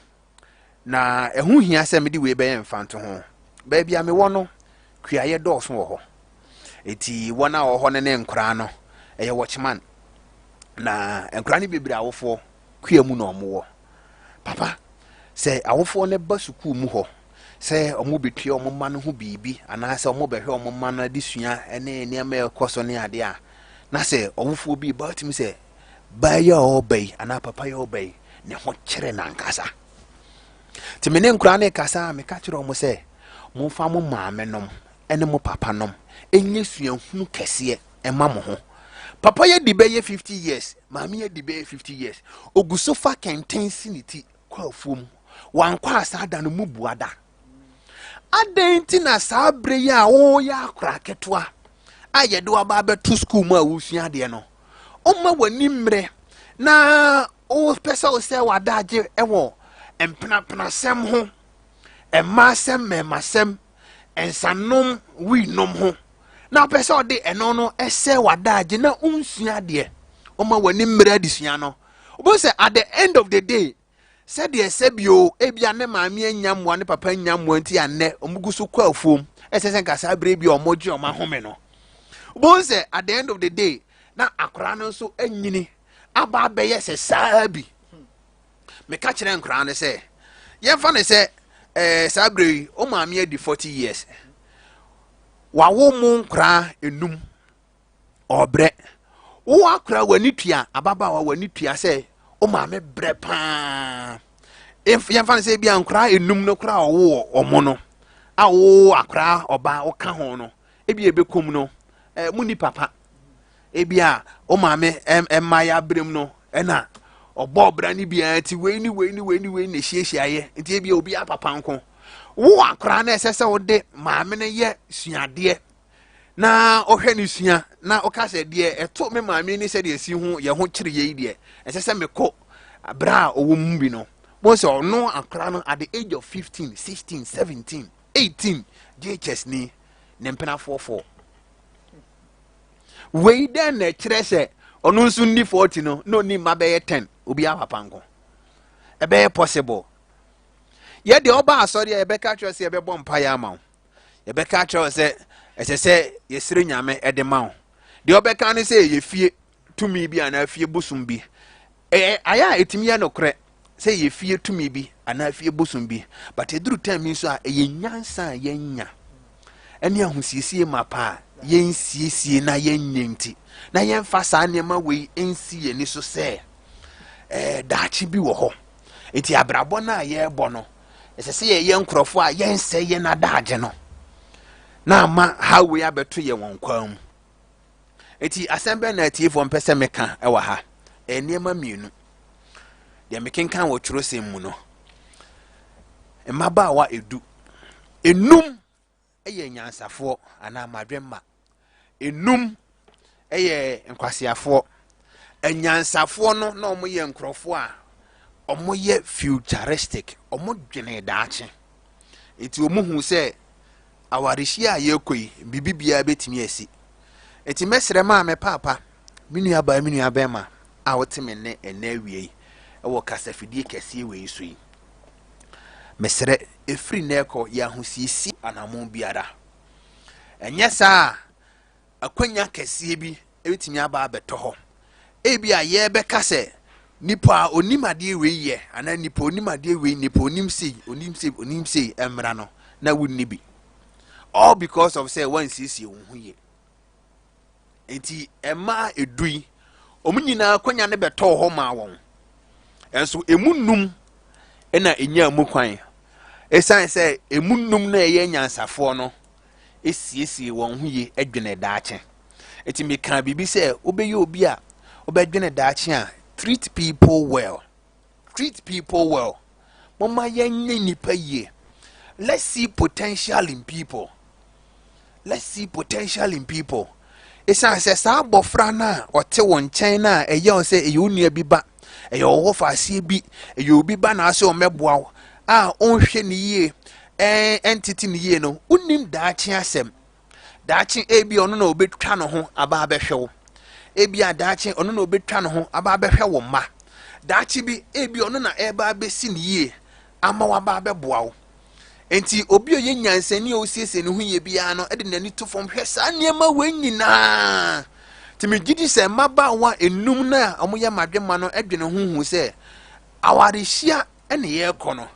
Na ɛho hia sɛ mede wei bɛyɛ mfantoho. Baabi a mewɔ no, kuayɛ dɔɔso wɔ hɔ. Eti wɔn a wɔwɔ hɔ no ne nkoraa no, ɛyɛ watchman. Na nkoraa no bebree awofoɔ kua mu na wɔwɔ. Papa, sɛ awofoɔ no ba sukuu mu hɔ sɛ wɔbɛtua wɔn mma no ho biribi anaasɛ wɔbɛhwɛ wɔn mma no adesua ne nneɛma a ɛkɔ so ne adeɛ a, na sɛ ɔwofoɔ bi ba wotumi sɛ baa yi a ɔreba yi anaa papa yi a ɔreba yi ne ho kyerɛ n'ankasa. Nti me ne nkoraa no kasa a meka kyerɛ wɔn sɛ momfa mo maame nom ne mo papa nom nyɛ suahunu kɛseɛ ɛma mo ho. Papa yi adi bɛyɛ 50 years, maame yi adi bɛyɛ 50 years. Ogu so fa kɛntɛn si ne ti kɔ afuom. Wankɔ a saa da no mu bua da. Adɛn nti na saa bere yi a woyɛ akora ketewa a yɛde waba abɛto sukuu mu a wosua adeɛ no, woma w'ani mmerɛ na wopɛ sɛ wosɛ w'adagye wɔ mpenapenasɛm ho, mmaasɛm, mmɛɛmasɛm, nsanom, wii nom ho, na wopɛ sɛ ɔde ɛno no ɛsɛ w'adagye na wonsua adeɛ, woma w'ani mmerɛ adesua no, wobɛhu sɛ at the end of the day, sɛdeɛ sɛbio ebia ne maame anya mmoa ne papa anya mmoa nti a nnɛ wɔn gu so kɔ afuom, ɛsɛ sɛ nka saa berɛ bi a wɔgye wɔn ahome no, wobɛhu sɛ at the end of the day na akwaraa no nso anyini aba abɛyɛ sɛ saa bi. Meka kyerɛ nkwaraa no sɛ yɛmfa no sɛ ɛɛ saa berɛ yi wo maame adi 40 years, wawo mo nkwaraa enum, ɔbrɛ wo akora w'ani tua, ababaawa w'ani tua sɛ wo maame brɛ paa. Yɛmfa no sɛ ebi a nkwaraa enum no koraa ɔwo ɔmo no a wo akora ɔbaa woka ho no, ebi ebekom no ɛɛ mu ni papa, ebi a wo maame ɛmma yɛ abrem no ɛna ɔbɔ ɔbra no biara ti wei ne wei ne wei ne wei na ehyiahyia yɛ, nti ebi a obi apapa nko wo akora no ɛsɛ sɛ wode maame no yɛ suadeɛ na ɔhwɛ ne sua na ɔka sɛ deɛ ɛto me maame ne sɛdeɛ ɛsi ho yɛ ho kyerɛ yei deɛ ɛsɛ sɛ mekɔ berɛ a ɔwɔ mu bi no mo sɛ ɔno akora no at the age of 15 16 17 18 JHS ni ne mpenafoɔfoɔ wei dɛn na ɛkyerɛ sɛ ɔno nso nni 40 no na ɔni mma bɛyɛ 10 obi apapa nko ɛbɛyɛ possible. Yɛ deɛ ɔba asɔre a yɛbɛka kyerɛ sɛ yɛbɛbɔ mpaeɛ ama wo, yɛbɛka akyerɛ wo sɛ ɛsɛ sɛ yɛsrɛ Nyame de ma wo. Deɛ ɔbɛka ne sɛ ɛyɛ fie tumi bi anaa fie bosom bi. Ɛyɛ ayɛ a ɛtumi yɛ nokorɛ sɛ ɛyɛ fie tumi bi anaa fie bosom bi, but ɛduru time bi nso a ɛyɛ nyansa a yɛnya ɛne ahosiesie mapa a yɛnsiesie na yɛnyɛ nti na yɛmfa saa nneɛma wei nsi yɛn ani so sɛ ɛɛ daakye bi wɔ hɔ. Nti abrabɔ no a yɛrebɔ no, ɛsɛ sɛ yɛyɛ nkurɔfoɔ a yɛnsɛ yɛn adagye no na ama highway abɛto yɛn wɔn kwan mu. Eti asɛm bɛn na atiefoɔ mpɛ sɛ meka wɔ ha? Ɛyɛ nneɛma mmienu. Deɛ mekenkan wɔ twerɛsɛm mu no, mmabaawa edu, enum yɛ anyansafoɔ anaa mmadwemma, enum yɛ nkwaseafoɔ. Anyansafoɔ no na wɔyɛ nkurɔfoɔ a wɔyɛ futuristic, wɔdwene daakye. Nti wɔn hu sɛ awarehyia a yɛrekɔ yi, biribi biara bɛtumi asi. Nti mɛsrɛ maame, paapa, me nua baa, me nua bɛrima a wote me nne ɛnnɛ awia yi wɔ kasafidie kɛseɛ wei so yi. Mesrɛ, ɛfiri nnɛ rekɔ, yɛ ahosiesie anammɔn biara. Ɛnyɛ saa a, akwanya kɛseɛ bi bɛtumi aba abɛtɔ hɔ. Ebi a yɛrebɛka sɛ nipa a onim adeɛ wei yɛ anaa nipa onim adeɛ wei, nipa onim sei, onim sei, onim sei mmra no na wonni bi. All because of sɛ wansiesie wo ho yie. Enti mmaa edu yi, wɔn nyinaa akwanya no bɛtɔɔ hɔ maa wɔn. Nso emu nnum na enyaa mu kwan. Esiane sɛ emu nnum na ɛyɛ nyansafoɔ no esiesie wɔn ho yie dwene daakye. Eti mekaa biribi sɛ wobɛyɛ obi a wobɛdwene daakye a treat people well. Treat people well. Momma yɛnyɛ nnipa yie. Let's see potential in people. Let's see potential in people. Ɛsiane sɛ saa abɔfra no a ɔte wo nkyɛn no a ɛyɛ wo sɛ ɛyɛ wo nua bi ba, ɛyɛ wo wɔfaaseɛ bi, ɛyɛ obi ba na asɛ ɔmmɛboa wo a ɔnhwɛ ne yie, ɛntete ne yie no, wonim daakye asɛm. Daakye ebi ɔno na obetwa ne ho aba abɛhwɛ wo. Ebi a daakye ɔno na obetwa ne ho aba abɛhwɛ wo mma. Daakye bi ebi ɔno na ɛreba abɛsi ne yie ama waba abɛboa wo. Enti obi a ɔyɛ nyansani a ɔsiesie ne ho yie biara no de n'ani to fam hwɛ saa nneɛma wei nyinaa. Nti megye di sɛ mmabaawa enum no a wɔyɛ mmadwemma no dwene ho hu sɛ awarehyia ne yɛrekɔ no.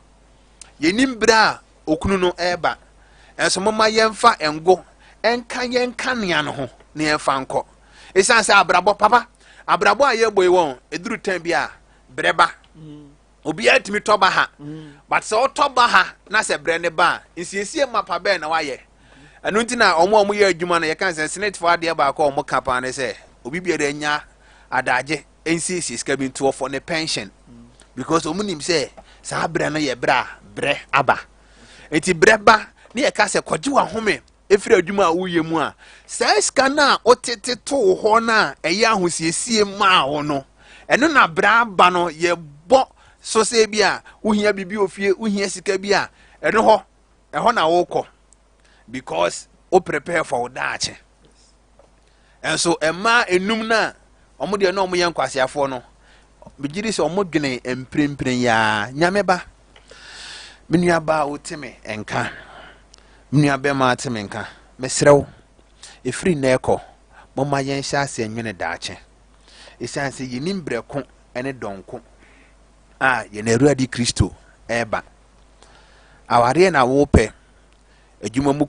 Yɛnim berɛ a okunu no reba. Ɛnso momma yɛmfa ngo nka yɛn kanea no ho na yɛmfa nkɔ. Ɛsiane sɛ abrabɔ papa, abrabɔ a yɛbɔ yi wɔn, ɛduru tɛn bi a berɛ ba. Obiara tumi tɔ ba ha. But sɛ ɔtɔ ba ha na sɛ berɛ ne ba a, nsiesie mapa bɛn na wayɛ? Ɛno nti na wɔn a wɔyɛ adwuma no yɛka sɛ senetefoɔ adeɛ baako a wɔka paa ne sɛ obi biara nya adagye nsiesie sika bi ntoɔ for ne pension because wɔn nim sɛ saa berɛ no yɛ berɛ a berɛ aba. Nti berɛ ba ne yɛka sɛ kɔgye wahome ɛfiri adwuma a woyɛ mu a, saa sika no a wotete too hɔ no a ɛyɛ ahosiesie maa wo no, ɛno na berɛ aba no yɛbɔ so sɛ bi a wohia biribi wɔ fie, wohia sika bi a, ɛno hɔ, ɛhɔ na wokɔ because wo prepare for wo daakye. Ɛnso mmaa enum no a wɔn deɛ na wɔyɛ nkwaseafoɔ no, megye di sɛ wɔn dwene mprempren yi ara. Nyame ba, me nua baa a wote me nka, me nua bɛrima te me nka, mesrɛ wo, ɛfiri nnɛ rekɔ, momma yɛnhyɛ aseɛ nwene daakye. Ɛsiane sɛ yɛnim berɛ ko ne dɔn ko a yɛn Awurade Kristo ɛreba. Awareɛ na wopɛ, adwuma mu.